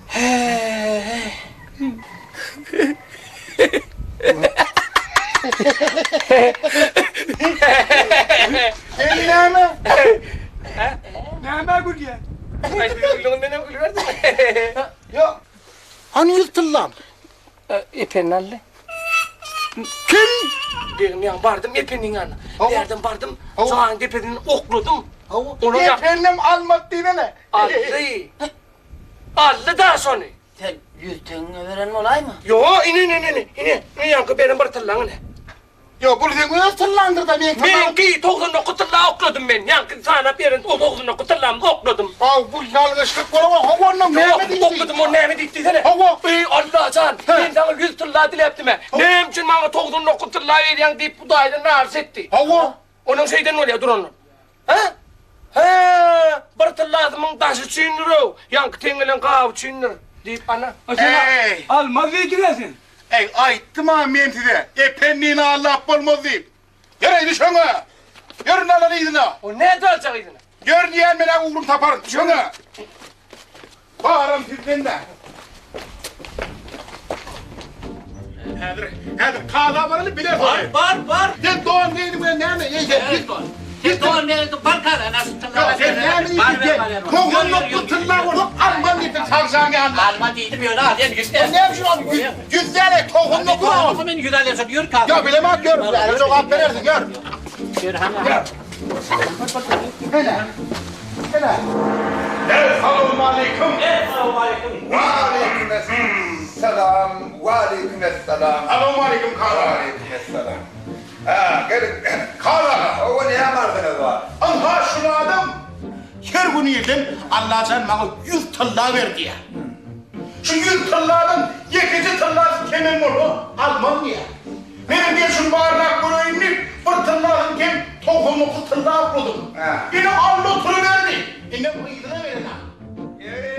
Heý. Sen näme? Nämä gülýäň? Aý, gülüňden gülüberdim. Ýok. Hany ýüz tyllam? Ependi aldy. Kim? Begim ýaňy bardym Ependiň ýanyna. Bärden bardym, jaýyň depesinden okladym. Hawa. Ependem almady diýsene. Aldy. Aldy-da şony. Sen ýüz teňňe beren bolaýma? Ýo, ine, ine, ine, ine, ine ýaňky beren bir tyllaň ine. Ýok, bul seň öz tyllaňdyr-da, meň tyllam. Meňki 99 tylla okladym men. Ýaňky sanap beren o 99 tyllamy okladym. Haw, bu ýalňyşlyk bolan, hawa, onda näme diýdi? Okladym, ol näme diýdi diýsene. Hawa. Eý, Allajan, men saňa 100 tylla diläpdim-ä. Näme üçin maňa 99 tylla berýäň diýip, Hudaýdan naryş etdi. Hawa. Onuň şeýden bolýar duranlar. Hä? Hä, bir tyllasymyň daşy üçindir-ow, ýaňky teňňeleň gaby üçindir, diýip, ana. Eý! Almaz diýdiň-ä sen. Eý, aýtdym-a men size, Ependini aldap bolmaz diýip. Ýör-eý, düş öňe! Ýör indi alan yzyna! O nädip aljak yzyna? Ýör diýýän, men-ä ugruny taparyn, düş öňe! Baram sizden-dä. Häzir, häzir kaza baraly biler Bar, bar, bar. Sen don geýdiň bilen näme? Eý, sen git. Sen don geýdiň, bar kaza, nasıl tylla. Ýok, sen näme diýdiň? 99 tylla bolsa alman diýipdiň sagjaň ýanyna. Alma diýdim, ýöne alýan ýüz däl. Näme üçin aldyň? Ýüz, ýüz däl, 99 al. Men ýüz alýan, şol ýör kaza. Ýok, bilemok, ýör. Jogap berersiň, ýör. Ýör, hany. Ýör. Ene. Ene. Essalawmaleýkim. Essalawmaleýkim. Waleýkim essalam. Waleýkim essalam. Salawmaleýkim kaka. Waleýkim essalam. Ha, geliň. Kaka. Hawa, näme arzyňyz bar? Ynha şul adam her gün irden Allajan maňa ýüz tylla ber diýýär. Şu ýüz tylladan ýekeje tyllasy kemem bolsa alman diýýär. Menem gel şuny barlap göreýin diýip, bir tyllasyny kem 99 tylla okladym. Ine aldy oturyberdi. Indem yzyna berenok. Ýeri,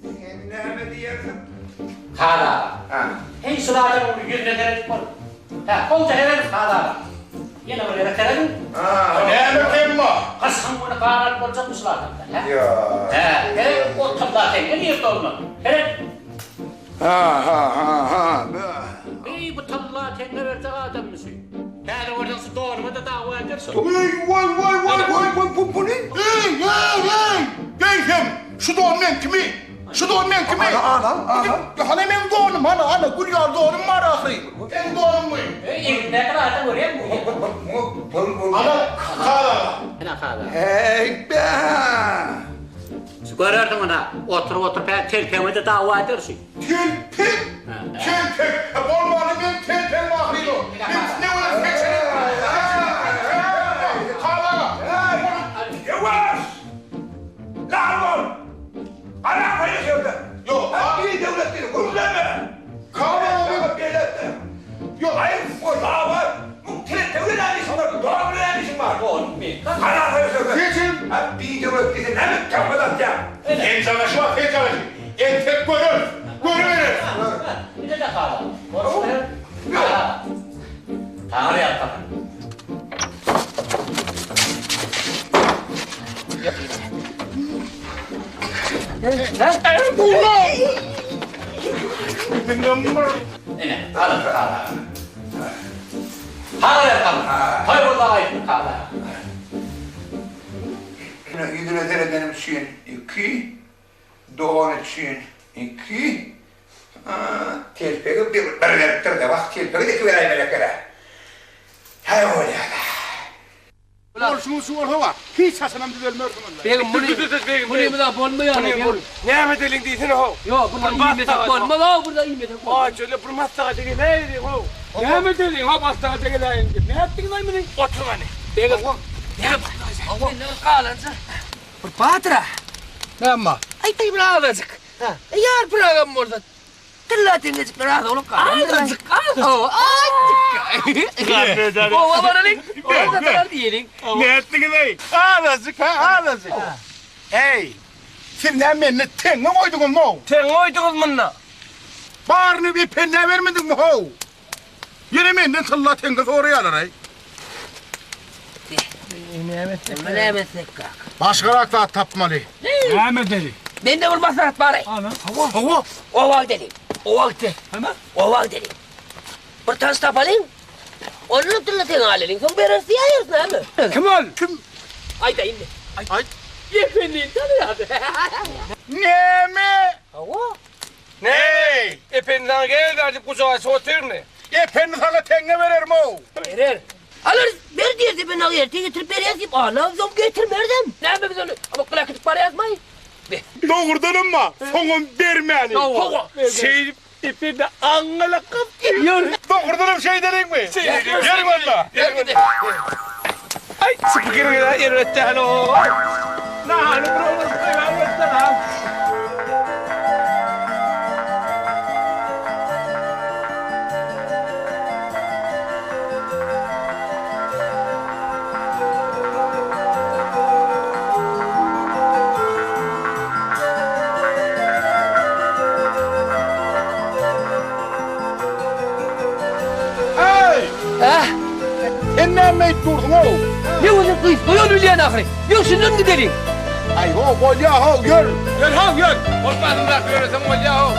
sen näme diýersiň? Hal aga. Heý, şul adamyň bir ýüzüne seredip bol. Hä, gowja serediň, Hal aga. Ýene bir gezek serediň. Näme kem bar? Gyşyň güni gar alyp boljakmy şul adamdan, hä? Ýok. Hä, seret, o tylla teňňe nirde ondan? Seret. Ha, ha, ha, ha. Eý, bu tylla teňňe berjek adammy şu? Häzir görseň şu donuma-da dawa eder şu. Eý, waý, waý, waý, waý, waý, bu, bu ne? Eý, eý, eý! Eýsem, şu don meňkimi? Şu don meňkimi? Ana, ana, ana. Hany meň donum, hany, hany, gül ýaly donum bar ahyry. Seň donuňmy? Eý, egnindäki zady görýäňmi? Muňa pul bul. Ana, kal aga. Ine, kal aga. Heý, be! Şu görersiň ynha, oturyp-oturyp hä telpegime-de dawa eder şu. Telpek? Telpek? E, bolmany meň telpegim ahyryn o. Men ne bilen seçelim? Kal aga. Ýuwaş! Lal bol! Gara goýun şurada. Ýok. Ha, bir döwlet diýdi, gürleme. Kal aga. Beýle. Ýok. Aýyp, o dawa, bu telpegi näme işiň bar, don bilen näme işiň bar? Bolmy? Gara goýun şurada. Seçim. Ha, bir döwlet diýse näme töhmet atýaň? Penjagaşy bar, penjagaşy. Entek göreris. Görübereris. Ine-de kal aga. Görüp Kal aga. Taňry ýalkasyn. Ine, alyň kala. Taňry ýalkasyn. Toý bolsa aýtyn kala. Ýüzüne seredenim üçin iki, dogany üçin iki, telpegi bir beripdir-de, wah, telpegi-de iki beräýmeli eken-ä. Häý, bolýa-da. Bolşuňyz şu bolsa bar, hiç haçanam düzelmersiň onda. Begim muny muny muny bolmaýar begim. Näme edeliň diýsene how. Ýok, burada iýmesek bolmaz how, burada iýmesek bolmaz. Aý, şöyle bir maslahata geläýeliň how. Näme edeliň, hop maslahata geläýiň diýip. Nätdiňiz-aý muny? Otur hany. Begim. Näme? Mende bir galanja. Bir badyr-a. Näme bar? Aýtaý bir azajyk. Ýar pyragam bolsa, tylla teňňejikler az bolup galandyr. Azajyk, azajyk. Hawa, azajyk. Oba baralyň, oba satalar diýeliň. Nätdiňiz-eý? Azajyk, ha, azajyk. Eý, siz näme mende teňňe goýduňyzmy-ow? Teňňe goýduňyz munda. Baryny Ependä bermediňmi how? Ýene menden tylla teňňe soraýarlar-aý. Näme näme etsek kaka? Başgarak zat tapmaly. Näme edeli? Mende bir maslahat bar-aý. Hawa. Hawa. Oba gideliň. Oba gitse. Hä? Oba gideliň. Bir tans tapalyň. Ondan tylla teňňe alalyň. Soň bereris diýäýeris näme? Kim ol? Kim? Aýdaýyn indi. Aýt. Ependini tanaýardy. Näme? Hawa. Näme? Ependi saňa gel bäri diýip gujak açyp otyrmy? Ependi saňa teňňe berermi-ow? Berer. Alarys, ber diýerdi, men aga erte getirip berýäs diýip, alamsoň getirmerdem. Näme biz ony amykgyl äkidip barýasmaý? Be. Dogrudanam-a, soňam bermäli. Hawa. Şeýdip Ependi aňňala gapdy. Ýör. Dogrudanam şeýdeliňmi? Şeýdeliň. Ýörüň onda. Ýör gidelim. Aý, şu pikiriňiz-ä erbet däl-ow. Nahany bir oglan goýbäýmezden-a. Eý! Hä? Sen näme beýdip dursuň-ow? Ne özüň gysga ýol bilýän ahyry. Ýör şundan gideliň. Aý, ho, bolýa-how, ýör! Ýör-how, ýör! Gorkmasyňrak ýöreseň bolýa-how.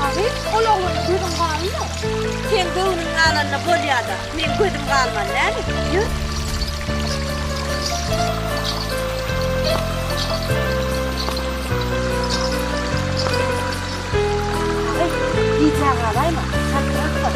Agy, ol oglana gözüň galynmy? Seň göwnüň galanda bolýa-da, meň gözüm galmaly dämi? Ýör. Agy, gijä galaýma, çaltrak bol.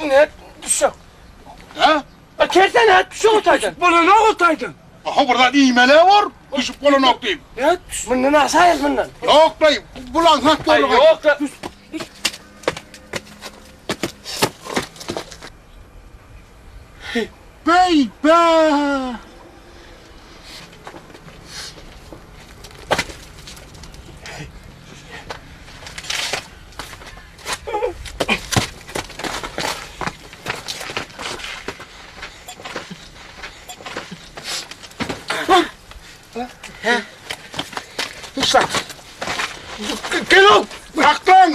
Ne düşek? Ha? Kersen ha düşek otaýdan. Bolanok otaýdan. Aha bir zat iýmeli bor. Düşüp bolanok diýip. Ne? Mundan aşaýyz mundan. Ýok daýy, bulan hak Aý ýok. ýok. Beý be! Gel ol! Saklaň!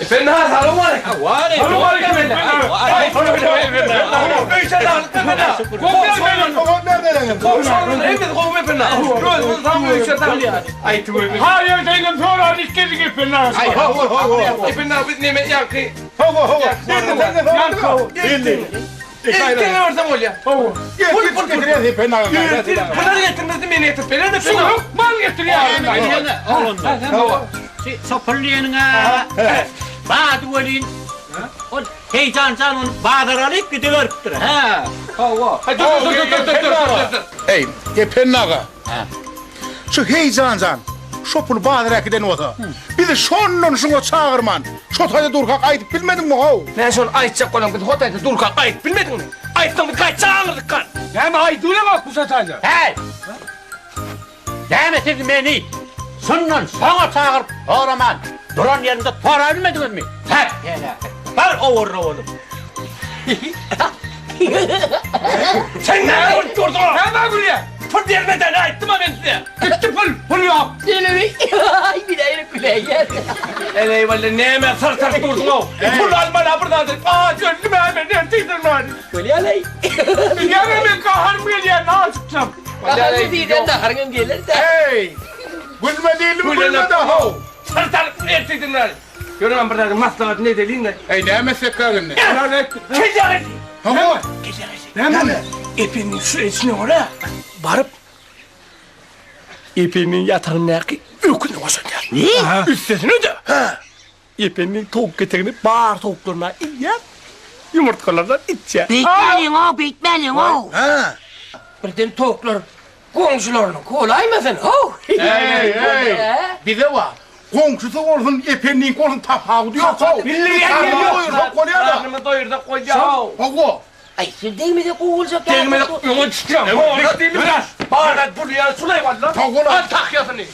Ependi ha, salowmaleýkim. Salowmaleýkim Ependi. Öýçe saglyk Ependi. Goňşularyň hemmesi gowumy Ependi? Özümiz sag öýçe saglyk. Aýtyp öýme. Ha ýagdaýyndan soran ilk geldik Ependi aga. Aý, hawa, hawa. Ependi aga biz neme ýaňky. Hawa, hawa. Geldi. Ilk görsem bolýar. Hawa. Pul pul getirýär Ependi aga. Pullar getirmesi meni getirip berer Ependi aga. Hökman getirýär. Hawa. Sopul diýeniň-ä bady welin, ol Heýjan jan ony bazara alyp gidiberipdir, hä. Hawa. Dur, dur, dur, dur, dur, dur, dur. Eý, Ependi aga. Şu Heýjan jan şo puly bazara äkiden bolsa, bizi şondan şuňa çagyrman, şo taýda durkak aýdyp bilmediňmi how? Men şony aýtjak bolam, biz ho taýda durkak aýdyp bilmediňmi? Aýtsaň biz gaýtjak aňyrdyk kan. Näme aýdybileňokmy şo taýda? Häý! Näme siz meni şundan şoňa çagyryp soraman, duran ýerimde sorabilmediňizmi? Häk, peläket! Bar owarra bolup! Sen näme bolup dursuň? Nämä gülýäň? Pul bermeden aýtdym-a men size. Gitdi pul, pul ýok. Elewi, aý bir aýry güläýýär. Eleý walla näme syr-syr dursuň-ow? Pul alman-a bir zat edip, aç öldüm-ä men, ertirden bäri. Bolýa-laý. Bilýäňmi men gaharym gelýär, naçykjam. Gaharly diýden gaharyňam geler-dä. Eý, gülme diýdimi, gülme-de how. Syr-syr ertirden bäri. Ýörem bir zadyň maslahatyny edeliň-le. Eý, näme etsekkäk indi? Gelýär indi. Hawa. Gelýär indi. Näme? Ependiniň şu edişine görä, baryp, Ependiniň ýatagyndaky öküzini boşadýar. Ne? Üstesine-de, Ependiniň towuk ketegini bar towuklaryna iýýär, ýumurtgalardan içýär. Beýtmäliň-ow, beýtmäliň-ow! Birden towuklar goňşularynyňky bolaýmasyn, how! Eý, eý, bize bar. Goňşusy bolsun, Ependiňki bolsun tapawudy ýok-how. Bildirýän ýeri ýok. Doýursak bolýar-da. Garnymy doýursak bolýar-how. Hawa. Aý, siz degmesek gowy boljak ýaly. Degmesek öňe düşýäň. Bar, bulýar, şulaý walla. Al tahýasyny.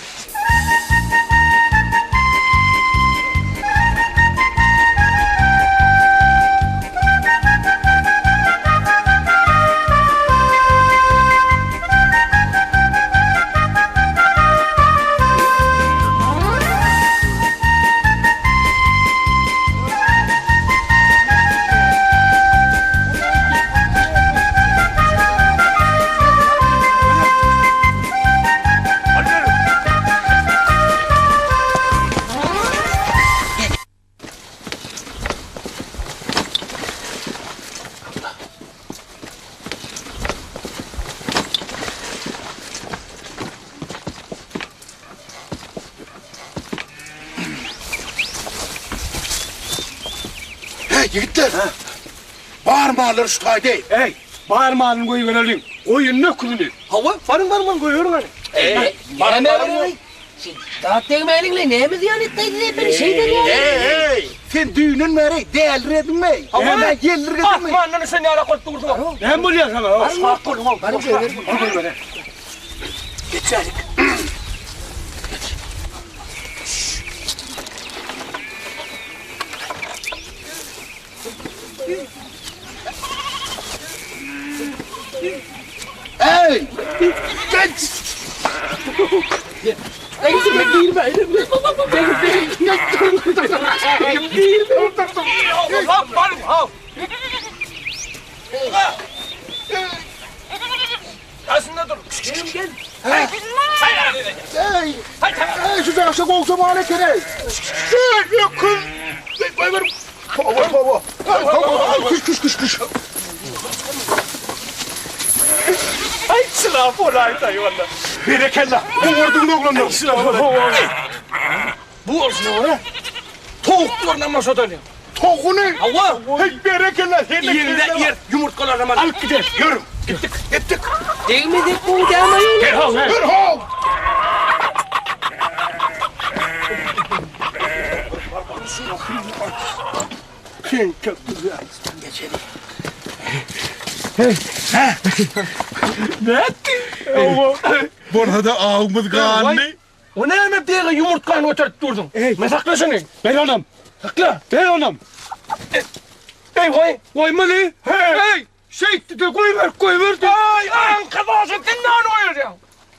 Heý, ýigitler! Bar mallary şu taýda eý! Eý, bar malyny goýbereliň. Goýun öküzini. Hawa, baryň barman goýberiň hany. Eý, baryň barman. Zat degmäliň-le, näme zyýan etdi size, şeýder ýaly? Eý, sen düýnden bäri dälirediňmi? Hawa, Näme ýeldirgediňmi? Asmandan düşen ýalak bolup dursuň. Näme bolýar saňa? Şuwagt boluň-ow. Baryň goýberiň. Geçälik. Eý! Geç! Daşynda dur. Gel. Eý! Eý, şu jaşa gowşa bar eken eý! Eý, öküz! Goýber! Toba, toba! Toba, küş, küş, küş, küş! Aý, çyla bolaýdy walla. Berekella! Gowurdyň oglanlar! Çyla bolaýdy. Bu bolşuna görä, towuklarynam boşadalyň. Towugyny? Hawa. Heý, berekella, sen-de Ýerinde ýer ýumurtgalarynam alyp. Alyp gideris, ýörüň. Gitdik, gitdik. Degmesek gowy dämi aýol? Gel how, gel. Ýör how! Nätdi? Bolsa-da awumyz ganly. O näme bege ýumurtgany göterip durduň? Men sakla şuny. Ber onam. Sakla. Ber onam. Eý goý.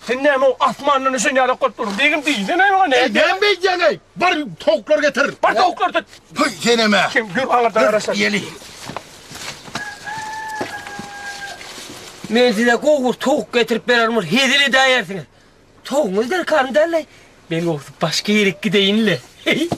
Sen näme o asmandan düşen ýalak bolup durun. Begim diýsene maňa näme? Eý, näme beýdýäň-eý? Bar towuklar getir. Bar towuklar tut. Py, senem-ä. Kim gör aňyrda garaşar. Ýeli. Men size gowur towuk getirip bererin, bir hezil edäýersiňiz. Towugyňyz derkarym däl-le. Men gowusy başga ýerik gideýin-le. Heý,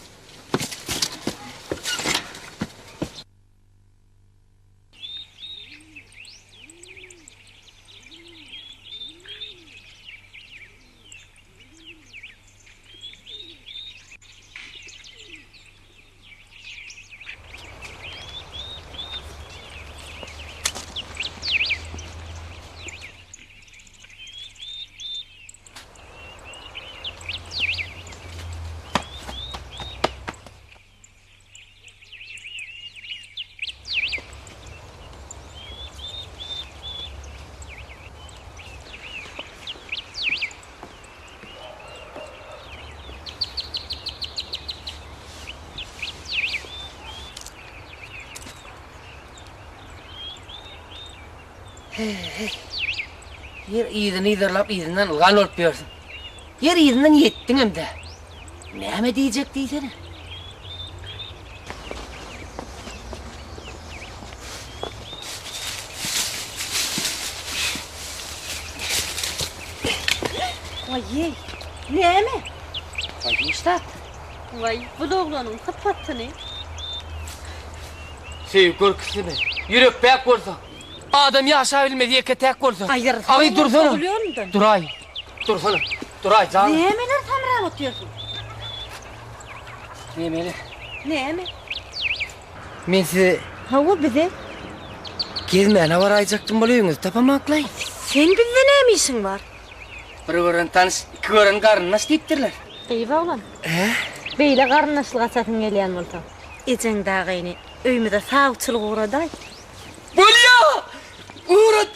ýer yzyny yzarlap yzyndan ylgan bolup ýörsüň. Ýer yzyndan ýetdiňem-dä. Näme diýjek diýsene. Waý-eý, näme? Waý, hiç zat. Waý, bul oglanyň sypatyny. Söýgi görküsimi? Ýürek päk bolsa, adam ýaşabilmez ýeke-täk bolsa. Aýyrsaň Agy dursana. Ogul Duraý. Dursana. Duraý jan. Nämeler samrap otyrsyň? Nemeli? Näme? Men size Hawa bize. Gezmäne baraýjakdym bol öýüňizi tapamaklaý. Seň bizde näme işiň bar? Bir gören tanyş, iki gören garyndaş diýipdirler. Gyz oglan. Beýle garyndaşlyk açasyň gelýän bolsa, ejeň dagyny öýümize sawçylyk ugradaý. Bolýa! Ugrat!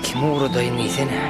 Kimi ugradaýyn diýsene.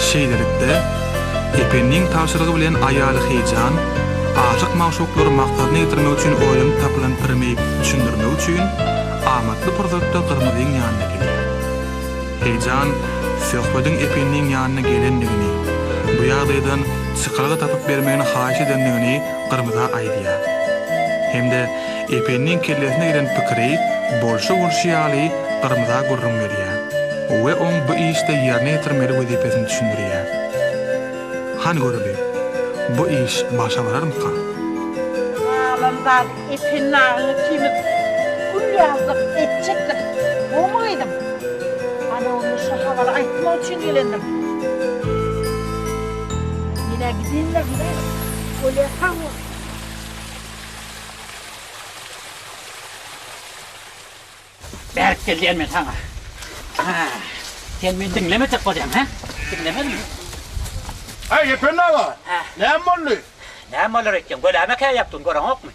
Şeýlelikde, Ependiň tabşyrygy bilen aýaly Heýjan, aşyk magşuklary maksadyna ýetirmek üçin oýlanyp tapylan pirimi düşündirmek üçin, amatly pursatda Gyrmyzyň ýanyna gelýär. Heýjan Söhbediň Ependiň ýanyna gelendigini, bu ýagdaýdan çykalga tapyp bermegini haýyş edendigini Gyrmyza aýdýar. Hem-de Ependiň kellesine gelen pikiri bolşy-bolşy ýaly Gyrmyza gürrüň berýär we oň bu işde ýerine ýetirmeli wezipesini düşündirýär. Hany göreli, bu iş başa bararmyka? Galan zady Ependi agaň ikimiz gül ýazlyk etjekdik. Gowmy gyzym? Ana onda şu habary aýtmak üçin gelendim. Men-ä gideýin-le gyzym. Bolýa sag bol. Bärik gel diýen men saňa. Hä. Sen meni diňlemejek bolýaň, hä? Diňlemezmi? Äý, Ependi aga, näme boldy? Näme bolar öýtýäň? Göläme käýäp durun, göreňokmy?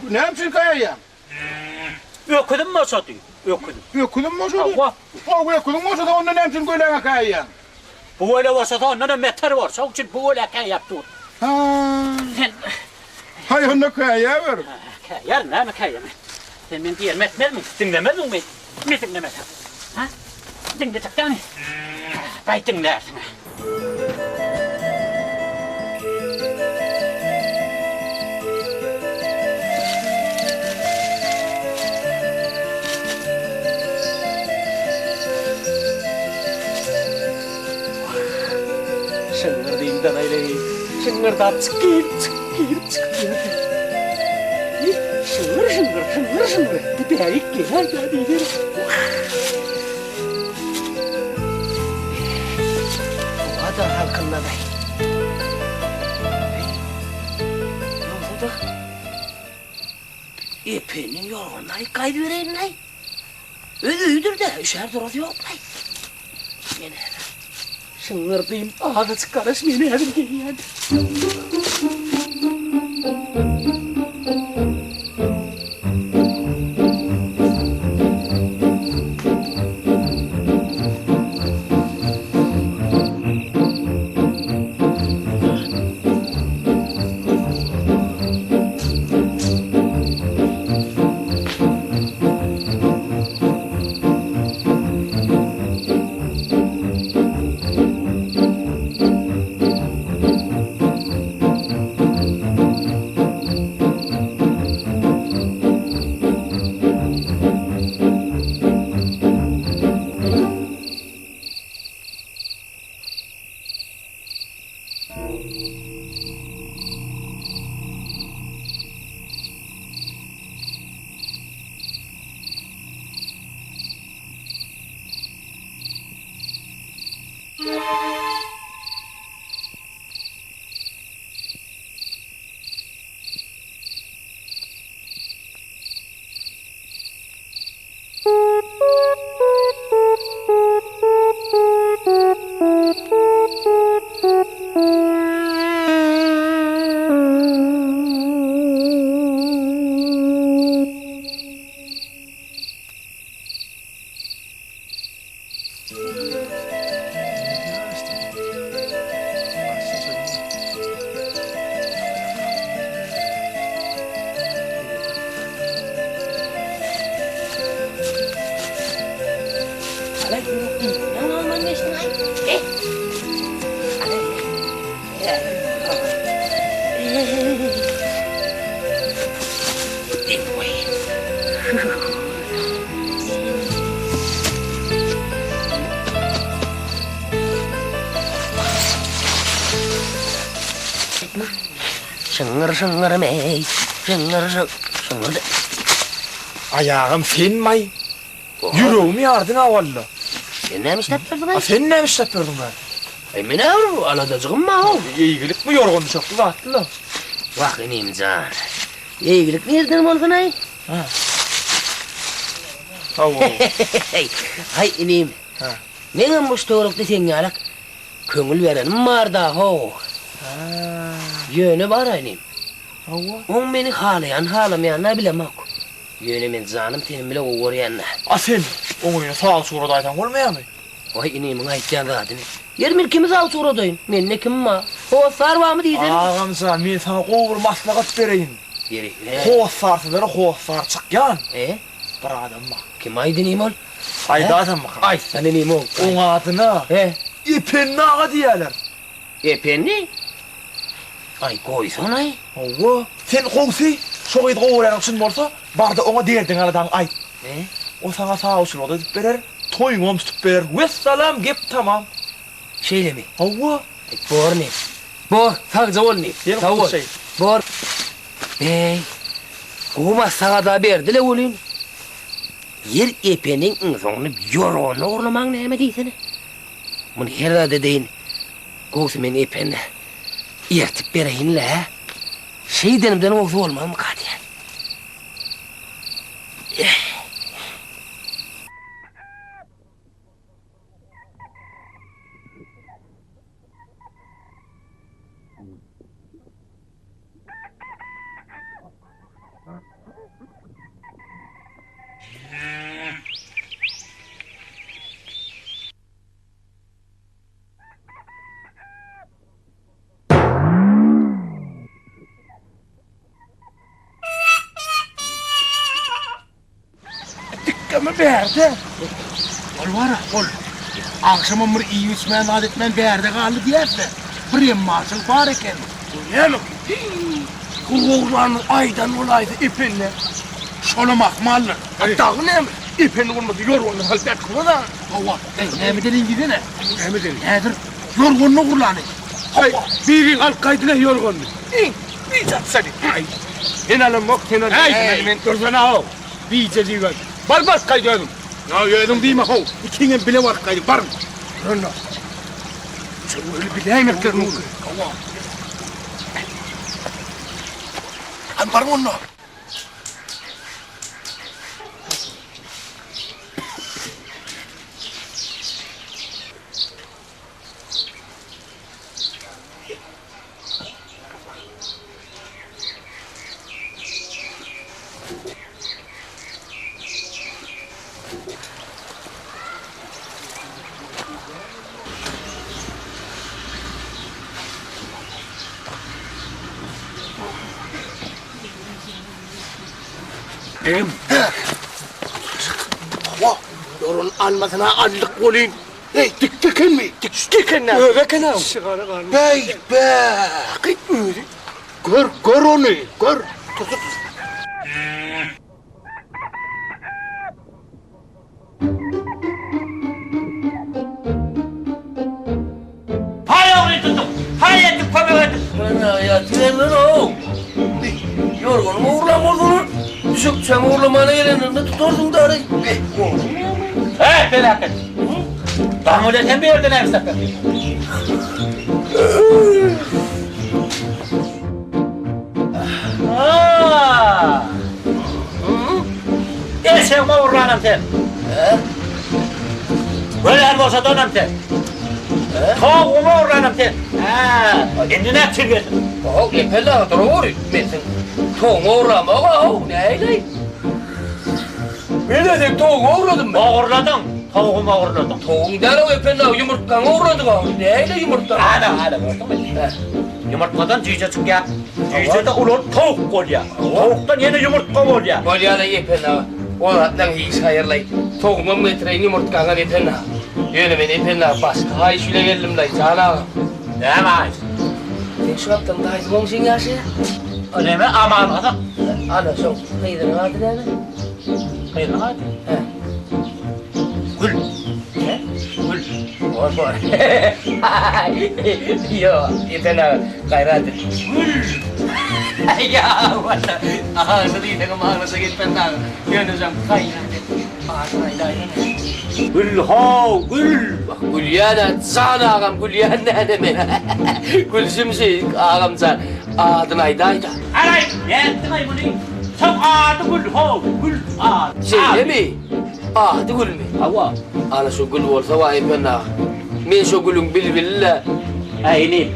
Näme üçin käýýäň? Öküzim boşady, öküzim. Öküziň boşady? Hawa. Hawa, öküziň boşasa, onda näme üçin göläňe käýýäň? Bu göle boşasa, ondanam beter bor. Şoň üçin bu göle käýäp dur. Hä. Sen. Haý, onda käýäber. Käýärin, näme käýemen. Sen meň diýenimi etmezmiň? Diňlemezmiň meni? Men diňlemesem. Ha? Diňlejek dämi? Baý diňlärsiň-ä. Şyňňyrdymdan-aýly, şyňňyrdap çyk girip, çyk girip, çykyp ýördi. Şyňňyr, şyňňyr, şyňňyr, şyňňyr etdi, bärik geler-dä diýdi. Howa-da salkynlady. Ýogsa-da, Epeniň ýorganyny aýyp gaýdybereýin-laý. Öz öýüdir-dä, üşär durasy ýok-laý. Men häzir şyňňyrdym, azajyk garaş, men häzir gelýän. Şyňňyr-şyňňyr meý, şyňňyr-şyň, şyňňyr. Aýagym senmaý, ýüregimi ýardyň-a walla. Sen näme işläp ýördüň-aý? A sen näme işläp ýördüň-aý? Aý, men-ä bir aladajygym bar-ow. Eýgilikmi ýorgan-düşekli zatly-la. Wah, inim jan. Eýgilik nirden bolsun-aý? Hawa. Haý, inim. Meňem bu töwerekde seň ýalak köňül berenim bar-da, how. Ýöne bar-a, inim. Hawa. Oň meni halaýan-halamaýanyny-a bilemok. Ýöne men janym-tenim bile gowy görýän-dä. A sen oň öýüne sawçy ugradaýsaň bolmaýarmy? Waý, inimiň aýtýan zadyny. Ýeri, men kimi sawçy ugradaýyn? Mende kim bar? Hossar barmy diýsene? Agam jan, men saňa gowy bir maslahat bereýin. Ýeri. Hossarsyzlara hossar çykýan E? bir adam bar. Kim aýdy inim ol? Aýdaýsammyka? Aýtsana inim ol. Oň adyna E? Ependi aga diýýärler. Ependi? Aý, goýsana-aý. Hawa. Sen gowsy, şo gyzy gowy görýäniň çyn bolsa, bar-da oňa derdiňi-aladaňy aýt. E? O saňa sawçylygy-da edip berer, toýuňam tutup berer. Wessalam, gep tamam. Şeýlemi? Hawa. Aý, bor inim. Bor, sagja bol inim. Gel, Sag bol. gutuşaýyn. Bor. Beý, gowy maslahat-a berdi-le welin, ýer epeniň iň soňunda ýorganyny ogurlamaň näme diýsene. Muny her zat edeýin. Gowsy men Ependä ertip bereýin-le. Şeýdenimden gowsy bolmazmyka diýýän. Adamy bärde. Ol bar-a, ol. Agşamam bir iýip-içmän zat etmän bärde galdy diýäs-de, bir emmaçylyk bar eken. Bu näme? Hiý, bu oglanymyz aýdan bolaýsa Epende. Şolam ahmaldyr. A dagy näme? Ependi bolmasa ýorganyny salyp ýatyrmaz-a. Hawa, eý, näme edeliň diýsene? Näme edeliň? Häzir ýorganyny ogurlany. Hawa. Biriň alyp gaýdyň-a ýorganyny. Iň, bir çatsaly. Aý, men alamok, sen al. Äý, men dursana-ow. Bije diýibem. Bar baryp gaýt özüň. Ýa özüň diýme how, ikiňem bile baryp gaýdyň, baryň. Duranda. Şöyle biläýmekler mümkin. Hawa. Hany baryň onda. Em. Hawa, ýorun almasyna aldyk welin. Eý, dikdi ekenmi? Dikdi eken-ä. Özi eken-ä. Şygara galmyş. Beý, be! Hakyt özi. Gör, gör ony, gör. Dur, dur, dur. Haý ogry tutup, haý edip kömek edip. Mena ýatyberler-ow. Ýorganymy ogurlan bolsalar, düşekçämi ogurlamana gelenlerinde tutarsyň dary. Heý, peläket! Daň bilen sen bu ýerde näme işläp ýatyrsyň? Eşegimi ogurlanam sen. Göläni boşadanam sen. Towugymy ogurlanam sen. Indi nätjek geldiň? How, Epel aga duraweri. Men seň towugyňy ogurlamok-a, how, nähili? Men-ä seň towugyňy ogurladymmy? Ogurladyň, towugymy ogurladyň. Towugyň däl-ow, Epel aga, ýumurtgaňy ogurladyk-a. Nähili ýumurtga? Ana, ana, gördüňmi? Ýumurtgadan jüýje çykýar. Jüýje-de ulalyp towuk bolýar. Towukdan ýene ýumurtga bolýar. Bolýar-da Epen aga. O zatlaň hiç haýyrlaý. Towugymam getireýin, ýumurtgaňam Epen aga. Ýöne men Epen aga başga haýyş bile geldim-laý, jan agam. Näme haýyş? Seň şu gapdalyň daýysy goňşyň ýaşaýar. O näme, Aman gyzyk? Ana, şoň gyzynyň ady näme? Gyzynyň ady? Hä. Gül. Hä? Gül. Bor, bor. Ýok, Esen aga, gaýrat et. Gül. Ýa, walla, agzy diýseňem aglaja gitmez aga. Ýöne jan, gaýrat et. Adyny aýdaýsana. Gül how, gül. Gülýän-ä, jan agam, gülýän näde men. Gülşüm şeý, agam jan. Adyny aýdaý-da. Araý, nätdiň-aý muny? Soň ady Gül how, Gül ady. Şeýlemi? Ady Gülmi? Hawa. Ana şo Gül bolsa waý Ependi aga. Men şo Gülüň bilbili-le. Äý inim.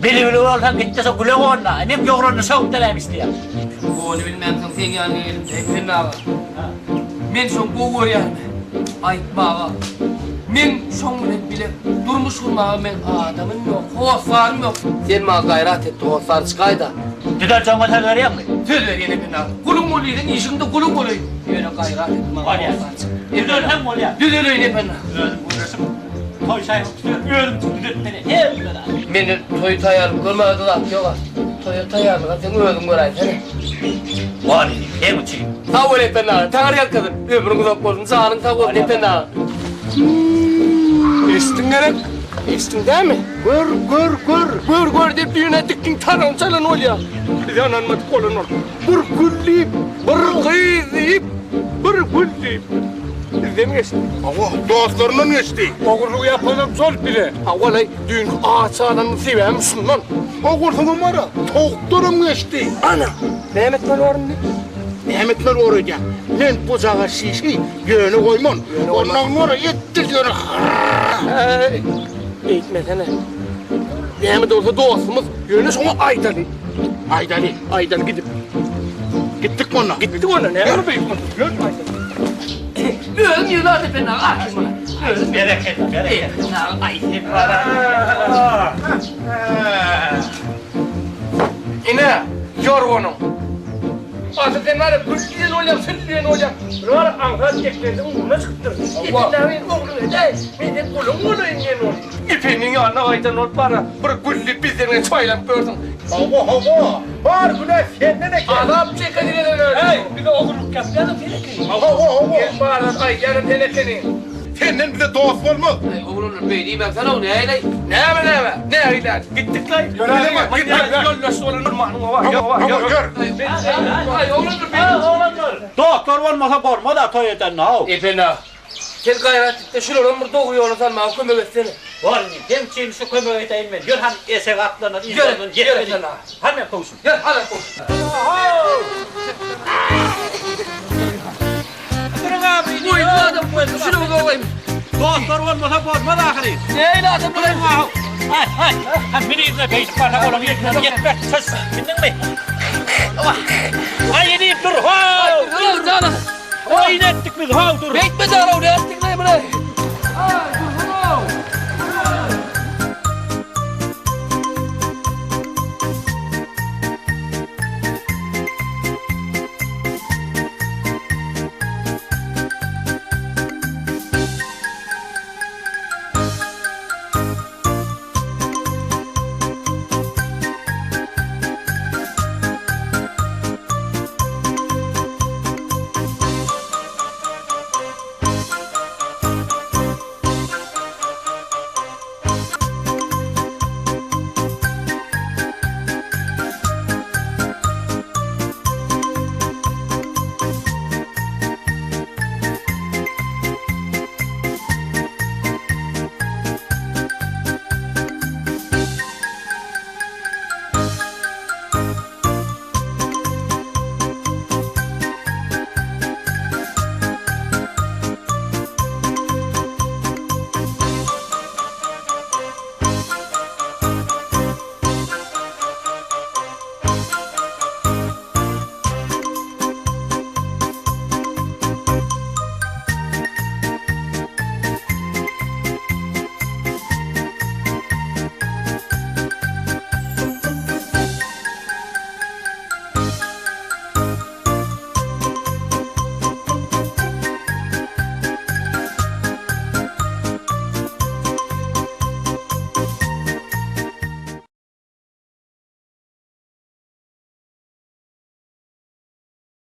Bilbili bolsaň git-de şo Güle gon-da. Inim ýogranyny şowup beräým isleýän. Ony bilmänsoň seň ýanyňa gelipdi Ependi aga. Men şony gowy görýärin. Aýtmaga. Men şoň bilen bile durmuş gurmaga meň adamym ýok, hossarym ýok. Sen maňa gaýrat et, hossar çykaý-da. Düzeltjegiňe söz berýäňmi? Söz berýän Ependi aga. Guluň bol diýseň, işiňde guluň bolaýyn. Ýöne gaýrat et, maňa hossar çyk. Düzelseň bolýar. Düzeleýin Ependi aga. Özüm gürleşip, toý şaýyny özüm düzeltmeli. Hemme zat. Mende toý taýýarlyk görmäge-de zat ýog-a. Toýa taýýarlyga seň özüň göräýsene. Bar inim, seň üçin. Sag bol Ependi aga, Taňry ýalkasyn. Ömrüň uzak bolsun, janyň sag bolsun Ependi aga. Eşitdiň gerek? Eşitdiň dämi? Gör, gör, gör. Gör, gör diýip düýn-ä dikdiň tanagyny çalan bolýa. Bize ynanmadyk bolan ol. Bir gül diýip, bir gyz diýip, bir gül diýip. Bizden geçdi. Hawa, dostlaryndan geçdi. Ogurlygy ýapanam şol bize. Hawa-laý, düýnki aç galanyň sebäbem şundan. Ogursyňam bar-a, towukdanam geçdi. Ana, näme etmeli bor indi? Näme etmeli bor öýdýäň? Men bujaga şişi ýöne goýman. Ondan bor-a, etdir ýöne Äý, beýtmesene. Näme-de bolsa dostumyz, ýöne şoňa aýdaly. Aýdaly. Aýdaly gidip. Gitdik onda. Gitdik onda, näme beýtmeli? Ýör, aýdaly. Özüm ýylar Ependi aga, aýt maňa. Özüm Berekella, berekella. Ependi aga, aýt. Ine, ýorganyň. Asyl sen bar-a gül diýen bolýaň, sül diýen bolýaň. Bir bar aňsat eklenjiň ugruna çykypdyr. Ependi aga ogluň edäý, men seň guluň bolaýyn diýen boldy. Ependiň ýanyna gaýdan bolup bar-a, bir gülli bizden çaýlanyp görsüň. Hawa, hawa, bar günä senden eken. Azap çekeni gelen özi. Äý, bize ogurlyk ýapýanam sen ekeniň. Hawa, hawa. Sen bar zat aýdýanam sen ekeniň. Senden bize dost bolmaz. Äý, oglanlar, beý diýmäňsene-ow, näleý? Näme, näme? Nähili? Gitdik-laý. Ýoldaş bolan durmanyň oba, ýok, ýok. Ýör. Aý, oglanlar, beý. Oglanlar, dostlar bolmasa bolmaz-a toý edende-ow. Ependi aga, sen gaýrat et-de, şularam bir dogry ýola salmaga kömek etsene. Bor inim, seň üçin şu kömegi edeýin men. Ýör hany eşege atlanar, Ýör, yzlaryndan ýör ýetmeli. Ependi aga. Hany men kowşum. Ýör, hany kowşum. Goýun adam goýun. Şunu goýun. Dostlar bolmasa bolmaz ahyry. Neýle adam bilen? Hay hay. Ha meni yzyna beýdip barsak olam ýetmez. Ýetmez. Söz. Bindiňmi? Ay inip dur. How. Dur, dur. Oýun etdik biz. How dur. Beýtme jaraw, nätdiň näme?